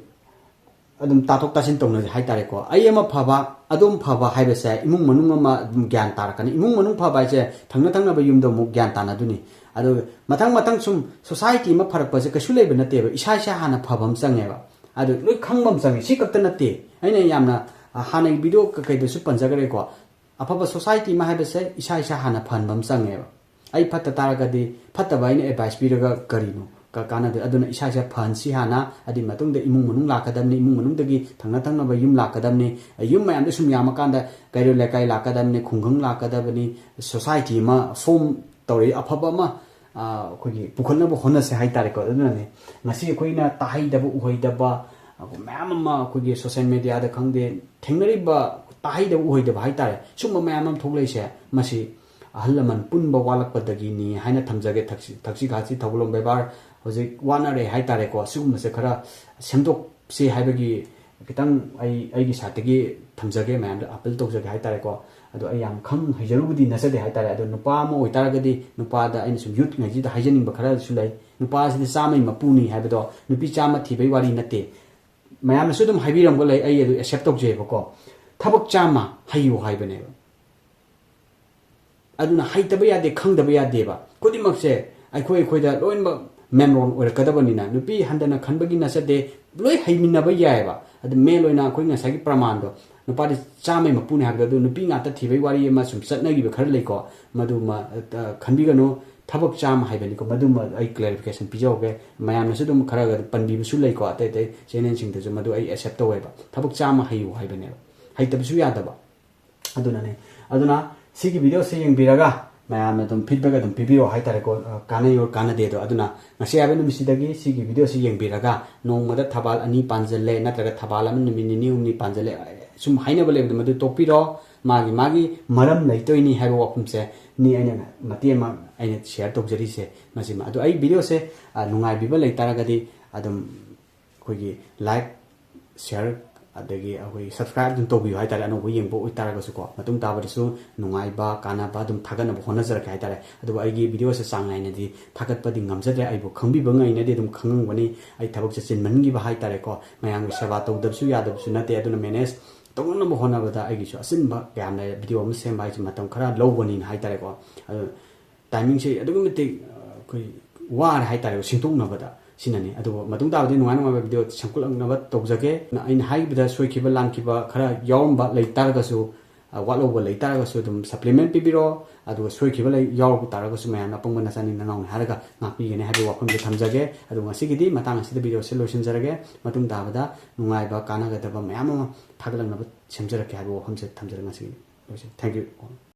ꯑꯗꯨꯝ ꯇꯥꯊꯣꯛ ꯇꯥꯁꯤꯟ ꯇꯧꯅꯁꯦ ꯍꯥꯏꯇꯥꯔꯦꯀꯣ꯫ ꯑꯩ ꯑꯃ ꯐꯕ, ꯑꯗꯣꯝ ꯐꯕ ꯍꯥꯏꯕꯁꯦ ꯏꯃꯨꯡ ꯃꯅꯨꯡ ꯑꯃ ꯑꯗꯨꯝ ꯒ꯭ꯌꯥꯟ ꯇꯥꯔꯛꯀꯅꯤ꯫ ꯏꯃꯨꯡ ꯃꯅꯨꯡ ꯐꯕ ꯍꯥꯏꯁꯦ ꯊꯪꯅ ꯊꯪꯅꯕ ꯌꯨꯝꯗ ꯑꯃꯨꯛ ꯒ꯭ꯌꯥꯟ ꯇꯥꯅꯗꯣꯏꯅꯤ꯫ ꯑꯗꯨꯒ ꯃꯊꯪ ꯃꯊꯪ ꯁꯨꯝ ꯁꯣꯁꯥꯏꯇꯤ ꯑꯃ ꯐꯔꯛꯄꯁꯦ ꯀꯩꯁꯨ ꯂꯩꯕ ꯅꯠꯇꯦꯕ, ꯏꯁꯥ ꯏꯁꯥ ꯍꯥꯟꯅ ꯐꯕ ꯑꯃ ꯆꯪꯉꯦꯕ꯫ ꯑꯗꯨ ꯂꯣꯏ ꯈꯪꯕ ꯑꯃ ꯆꯪꯉꯦ꯫ ꯁꯤ ꯈꯛꯇ ꯅꯠꯇꯦ, ꯑꯩꯅ ꯌꯥꯝꯅ, ꯑ, ꯍꯥꯟꯅꯒꯤ ꯚꯤꯗꯤꯑꯣ ꯀꯩꯀꯩꯗꯁꯨ ꯄꯟꯖꯈ꯭ꯔꯦꯀꯣ꯫ ꯑꯐꯕ ꯁꯣꯁꯥꯏꯇꯤ ꯑꯃ ꯍꯥꯏꯕꯁꯦ ꯏꯁꯥ ꯏꯁꯥ ꯍꯥꯟꯅ ꯐꯍꯟꯕ ꯑꯃ ꯆꯪꯉꯦꯕ꯫ ꯑꯩ ꯐꯠꯇ ꯇꯥꯔꯒꯗꯤ ꯐꯠꯇꯕ ꯑꯩꯅ ꯑꯦꯗꯚꯥꯏꯁ ꯄꯤꯔꯒ ꯀꯔꯤꯅꯣ? ꯀꯥꯟꯅꯗꯦ꯫ ꯑꯗꯨꯅ ꯏꯁꯥ ꯏꯁꯥ ꯐꯍꯟꯁꯤ ꯍꯥꯟꯅ, ꯑꯗꯨꯒꯤ ꯃꯇꯨꯡꯗ ꯏꯃꯨꯡ ꯃꯅꯨꯡ ꯂꯥꯛꯀꯗꯕꯅꯤ, ꯏꯃꯨꯡ ꯃꯅꯨꯡꯗꯒꯤ ꯊꯪꯅ ꯊꯪꯅꯕ ꯌꯨꯝ ꯂꯥꯛꯀꯗꯕꯅꯤ, ꯌꯨꯝ ꯃꯌꯥꯝꯗ ꯁꯨꯝ ꯌꯥꯝꯃꯀꯥꯟꯗ ꯀꯩꯔꯣꯏ ꯂꯩꯀꯥꯏ ꯂꯥꯛꯀꯗꯕꯅꯤ, ꯈꯨꯡꯒꯪ ꯂꯥꯛꯀꯗꯕꯅꯤ, ꯁꯣꯁꯥꯏꯇꯤ ꯑꯃ ꯐꯣꯝ ꯇꯧꯔꯛꯏ, ꯑꯐꯕ ꯑꯃ ꯑꯩꯈꯣꯏꯒꯤ ꯄꯨꯈꯠꯅꯕ ꯍꯣꯠꯅꯁꯦ ꯍꯥꯏꯇꯥꯔꯦꯀꯣ꯫ ꯑꯗꯨꯅꯅꯦ ꯉꯁꯤ ꯑꯩꯈꯣꯏꯅ ꯇꯥꯍꯩꯗꯕ ꯎꯍꯩꯗꯕ ꯃꯌꯥꯝ ꯑꯃ ꯑꯩꯈꯣꯏꯒꯤ ꯁꯣꯁꯦꯜ ꯃꯦꯗꯤꯌꯥꯗ ꯈꯪꯗꯦ, ꯊꯦꯡꯅꯔꯤꯕ, ꯇꯥꯍꯩꯗꯕ ꯎꯍꯩꯗꯕ ꯍꯥꯏꯇꯥꯔꯦ, ꯁꯨꯝꯕ ꯃꯌꯥꯝ ꯑꯃ ꯊꯣꯛꯂꯛꯏꯁꯦ, ꯃꯁꯤ ꯑꯍꯜ ꯂꯃꯟ ꯄꯨꯟꯕ ꯋꯥꯠꯂꯛꯄꯗꯒꯤꯅꯤ ꯍꯥꯏꯅ ꯊꯝꯖꯒꯦ꯫ ꯊꯛꯁꯤ ꯊꯛꯁꯤ ꯈꯥꯁꯤ ꯊꯧꯒꯜꯂꯣꯟ ꯕꯦꯕꯥꯔ ꯍꯧꯖꯤꯛ ꯋꯥꯠꯅꯔꯦ ꯍꯥꯏꯇꯥꯔꯦꯀꯣ꯫ ꯁꯤꯒꯨꯝꯕꯁꯦ ꯈꯔ ꯁꯦꯝꯗꯣꯛꯁꯤ ꯍꯥꯏꯕꯒꯤ ꯈꯤꯇꯪ ꯑꯩ ꯑꯩꯒꯤ ꯁꯥꯏꯠꯇꯒꯤ ꯊꯝꯖꯒꯦ, ꯃꯌꯥꯝꯗ ꯑꯄꯤꯜ ꯇꯧꯖꯒꯦ ꯍꯥꯏꯇꯥꯔꯦꯀꯣ꯫ ꯑꯗꯣ ꯑꯩ ꯌꯥꯝ ꯈꯪ ꯍꯩꯖꯔꯨꯕꯗꯤ ꯅꯠꯆꯗꯦ ꯍꯥꯏꯇꯥꯔꯦ꯫ ꯑꯗꯣ ꯅꯨꯄꯥ ꯑꯃ ꯑꯣꯏꯇꯥꯔꯒꯗꯤ ꯅꯨꯄꯥꯗ ꯑꯩꯅ ꯁꯨꯝ ꯌꯨꯠꯉꯩꯁꯤꯗ ꯍꯥꯏꯖꯅꯤꯡꯕ ꯈꯔꯁꯨ ꯂꯩ꯫ ꯅꯨꯄꯥꯁꯤꯗꯤ ꯆꯥꯝꯃꯩ ꯃꯄꯨꯅꯤ ꯍꯥꯏꯕꯗꯣ, ꯅꯨꯄꯤ ꯆꯥꯝꯃ ꯊꯤꯕꯩ ꯋꯥꯔꯤ ꯅꯠꯇꯦ꯫ ꯃꯌꯥꯝꯅꯁꯨ ꯑꯗꯨꯝ ꯍꯥꯏꯕꯤꯔꯝꯕ ꯂꯩ, ꯑꯩ ꯑꯗꯨ ꯑꯦꯛꯁꯦꯞ ꯇꯧꯖꯩꯑꯕꯀꯣ꯫ ꯊꯕꯛ ꯆꯥꯝꯃ ꯍꯩꯌꯨ ꯍꯥꯏꯕꯅꯦꯕ꯫ ꯑꯗꯨꯅ ꯍꯩꯇꯕ ꯌꯥꯗꯦ, ꯈꯪꯗꯕ ꯌꯥꯗꯦꯕ꯫ ꯈꯨꯗꯤꯡꯃꯛꯁꯦ ꯑꯩꯈꯣꯏ ꯑꯩꯈꯣꯏꯗ ꯂꯣꯏꯅꯃꯛ ꯃꯦꯟ ꯔꯣꯟ ꯑꯣꯏꯔꯛꯀꯗꯕꯅꯤꯅ ꯅꯨꯄꯤ ꯍꯟꯊꯅ ꯈꯟꯕꯒꯤ ꯅꯠꯆꯗꯦ, ꯂꯣꯏ ꯍꯩꯃꯤꯟꯅꯕ ꯌꯥꯏꯑꯕ꯫ ꯑꯗꯨ ꯃꯦꯟ ꯑꯣꯏꯅ ꯑꯩꯈꯣꯏ ꯉꯁꯥꯏꯒꯤ ꯄ꯭ꯔꯃꯥꯟꯗꯣ, ꯅꯨꯄꯥꯗꯤ ꯆꯥꯝꯃꯩ ꯃꯄꯨꯅꯤ ꯍꯥꯏꯕꯗꯣ, ꯑꯗꯨ ꯅꯨꯄꯤ ꯉꯥꯛꯇ ꯊꯤꯕꯒꯤ ꯋꯥꯔꯤ ꯑꯃ ꯁꯨꯝ ꯆꯠꯅꯈꯤꯕ ꯈꯔ ꯂꯩꯀꯣ, ꯃꯗꯨꯃ ꯑ, ꯈꯟꯕꯤꯒꯅꯨ꯫ ꯊꯕꯛ ꯆꯥꯝꯃ ꯍꯥꯏꯕꯅꯤꯀꯣ, ꯃꯗꯨꯃ ꯑꯩ ꯀ꯭ꯂꯦꯔꯤꯐꯤꯀꯦꯁꯟ ꯄꯤꯖꯍꯧꯒꯦ꯫ ꯃꯌꯥꯝꯅꯁꯨ ꯑꯗꯨꯝ ꯈꯔ ꯈꯔ ꯄꯟꯕꯤꯕꯁꯨ ꯂꯩꯀꯣ, ꯑꯇꯩ ꯑꯇꯩ ꯆꯦꯅꯦꯜꯁꯤꯡꯗꯁꯨ ꯃꯗꯨ ꯑꯩ ꯑꯦꯛꯁꯦꯞ ꯇꯧꯋꯦꯕ꯫ ꯊꯕꯛ ꯆꯥꯝꯃ ꯍꯩꯌꯨ ꯍꯥꯏꯕꯅꯦꯕ, ꯍꯩꯇꯕꯁꯨ ꯌꯥꯗꯕ꯫ ꯑꯗꯨꯅꯅꯦ꯫ ꯑꯗꯨꯅ ꯁꯤꯒꯤ ꯚꯤꯗꯤꯑꯣꯁꯦ ꯌꯦꯡꯕꯤꯔꯒ ꯃꯌꯥꯝꯅ ꯑꯗꯨꯝ ꯐꯤꯗꯕꯦꯛ ꯑꯗꯨꯝ ꯄꯤꯕꯤꯔꯣ ꯍꯥꯏꯇꯥꯔꯦꯀꯣ, ꯑ, ꯀꯥꯟꯅꯩ ꯑꯣꯔ ꯀꯥꯟꯅꯗꯦ ꯑꯗꯣ꯫ ꯑꯗꯨꯅ ꯉꯁꯤ ꯍꯥꯏꯕ ꯅꯨꯃꯤꯠꯁꯤꯗꯒꯤ ꯁꯤꯒꯤ ꯚꯤꯗꯤꯑꯣꯁꯤ ꯌꯦꯡꯕꯤꯔꯒ ꯅꯣꯡꯃꯗ ꯊꯕꯥꯜ ꯑꯅꯤ ꯄꯥꯟꯁꯤꯜꯂꯦ, ꯅꯠꯇ꯭ꯔꯒ ꯊꯕꯥꯜ ꯑꯃ ꯅꯨꯃꯤꯠ ꯅꯤꯅꯤ ꯍꯨꯝꯅꯤ ꯄꯥꯟꯁꯤꯜꯂꯦ, ꯁꯨꯝ ꯍꯥꯏꯅꯕ ꯂꯩꯕꯗꯣ ꯃꯗꯨ ꯇꯣꯛꯄꯤꯔꯣ꯫ ꯃꯥꯒꯤ ꯃꯥꯒꯤ ꯃꯔꯝ ꯂꯩꯇꯣꯏꯅꯤ ꯍꯥꯏꯕ ꯋꯥꯐꯝꯁꯦ ꯅꯤ ꯑꯩꯅ ꯃꯇꯦꯛ ꯑꯃ ꯑꯩꯅ ꯁꯤꯌꯔ ꯇꯧꯖꯔꯤꯁꯦ ꯃꯁꯤꯃ꯫ ꯑꯗꯣ ꯑꯩ ꯚꯤꯗꯤꯑꯣꯁꯦ, ꯑ, ꯅꯨꯡꯉꯥꯏꯕꯤꯕ ꯂꯩꯇꯥꯔꯒꯗꯤ ꯑꯗꯨꯝ ꯑꯩꯈꯣꯏꯒꯤ ꯂꯥꯏꯛ, ꯁꯤꯌꯔ, ꯑꯗꯒꯤ ꯑꯩꯈꯣꯏ ꯁꯕꯁꯀ꯭ꯔꯥꯏꯕ ꯑꯗꯨꯝ ꯇꯧꯕꯤꯌꯨ ꯍꯥꯏꯇꯥꯔꯦ, ꯑꯅꯧꯕ ꯌꯦꯡꯕ ꯑꯣꯏꯇꯥꯔꯒꯁꯨꯀꯣ꯫ ꯃꯇꯨꯡ ꯇꯥꯕꯗꯁꯨ ꯅꯨꯡꯉꯥꯏꯕ, ꯀꯥꯟꯅꯕ ꯑꯗꯨꯝ ꯊꯥꯒꯠꯅꯕ ꯍꯣꯠꯅꯖꯔꯛꯀꯦ ꯍꯥꯏꯇꯥꯔꯦ꯫ ꯑꯗꯨꯕꯨ ꯑꯩꯒꯤ ꯚꯤꯗꯤꯑꯣꯁꯦ ꯆꯥꯡ ꯅꯥꯏꯅꯗꯤ ꯊꯥꯒꯠꯄꯗꯤ ꯉꯝꯖꯗ꯭ꯔꯦ, ꯑꯩꯕꯨ ꯈꯪꯕꯤꯕ ꯉꯩꯅꯗꯤ ꯑꯗꯨꯝ ꯈꯪꯉꯝꯒꯅꯤ꯫ ꯑꯩ ꯊꯕꯛꯁꯦ ꯆꯤꯟꯃꯟꯈꯤꯕ ꯍꯥꯏꯇꯥꯔꯦꯀꯣ, ꯃꯌꯥꯝꯒꯤ ꯁꯦꯕꯥ ꯇꯧꯗꯕꯁꯨ ꯌꯥꯗꯕꯁꯨ ꯅꯠꯇꯦ꯫ ꯑꯗꯨꯅ ꯃꯦꯅꯦꯖ ꯇꯧꯅꯅꯕ ꯍꯣꯠꯅꯕꯗ ꯑꯩꯒꯤꯁꯨ ꯑꯆꯤꯟꯕ ꯀꯌꯥꯝ ꯂꯩꯔꯦ꯫ ꯚꯤꯗꯤꯑꯣ ꯑꯃ ꯁꯦꯝꯕ ꯍꯥꯏꯁꯦ ꯃꯇꯝ ꯈꯔ ꯂꯧꯕꯅꯤꯅ ꯍꯥꯏꯇꯥꯔꯦꯀꯣ꯫ ꯑꯗꯨ ꯇꯥꯏꯃꯤꯡꯁꯦ ꯑꯗꯨꯛꯀꯤ ꯃꯇꯤꯛ, ꯑ, ꯑꯩꯈꯣꯏ ꯋꯥꯔꯦ ꯍꯥꯏꯇꯥꯔꯦ ꯁꯤꯟꯗꯣꯛꯅꯕꯗ꯫ ꯁꯤꯅꯅꯤ꯫ ꯑꯗꯨꯕꯨ ꯃꯇꯨꯡ ꯇꯥꯕꯗꯤ ꯅꯨꯡꯉꯥꯏ ꯅꯨꯡꯉꯥꯏꯕ ꯚꯤꯗꯤꯑꯣ ꯁꯦꯝꯒꯠꯂꯛꯅꯕ ꯇꯧꯖꯒꯦ꯫ ꯑꯩꯅ ꯍꯥꯏꯈꯤꯕꯗ ꯁꯣꯏꯈꯤꯕ ꯂꯥꯟꯈꯤꯕ ꯈꯔ ꯌꯥꯎꯔꯝꯕ ꯂꯩ ꯇꯥꯔꯒꯁꯨ, ꯋꯥꯠꯍꯧꯕ ꯂꯩ ꯇꯥꯔꯒꯁꯨ ꯑꯗꯨꯝ supplement ꯄꯤꯕꯤꯔꯣ꯫ ꯑꯗꯨꯒ ꯁꯣꯏꯈꯤꯕ ꯂꯩ ꯌꯥꯎꯔꯛꯄ ꯇꯥꯔꯒꯁꯨ ꯃꯌꯥꯝꯅ ꯑꯄꯪꯕ ꯅꯆꯥꯅꯤ ꯅꯅꯥꯎꯅꯤ ꯍꯥꯏꯔꯒ ꯉꯥꯛꯄꯤꯒꯅꯤ ꯍꯥꯏꯕꯒꯤ ꯋꯥꯐꯝꯁꯦ ꯊꯝꯖꯒꯦ꯫ ꯑꯗꯨ ꯉꯁꯤꯒꯤꯗꯤ ꯃꯇꯥꯡ ꯑꯁꯤꯗ video ꯁꯦ ꯂꯣꯏꯁꯤꯟꯖꯔꯒꯦ꯫ ꯃꯇꯨꯡ ꯇꯥꯕꯗ ꯅꯨꯡꯉꯥꯏꯕ, ꯀꯥꯟꯅꯒꯗꯕ ꯃꯌꯥꯝ ꯑꯃ ꯊꯥꯒꯠꯂꯛꯅꯕ ꯁꯦꯝꯖꯔꯛꯀꯦ ꯍꯥꯏꯕ ꯋꯥꯐꯝꯁꯦ ꯊꯝꯖꯔꯒ ꯉꯁꯤꯒꯤꯗꯤ ꯂꯣꯏꯁꯤꯟ꯫ Thank you all꯫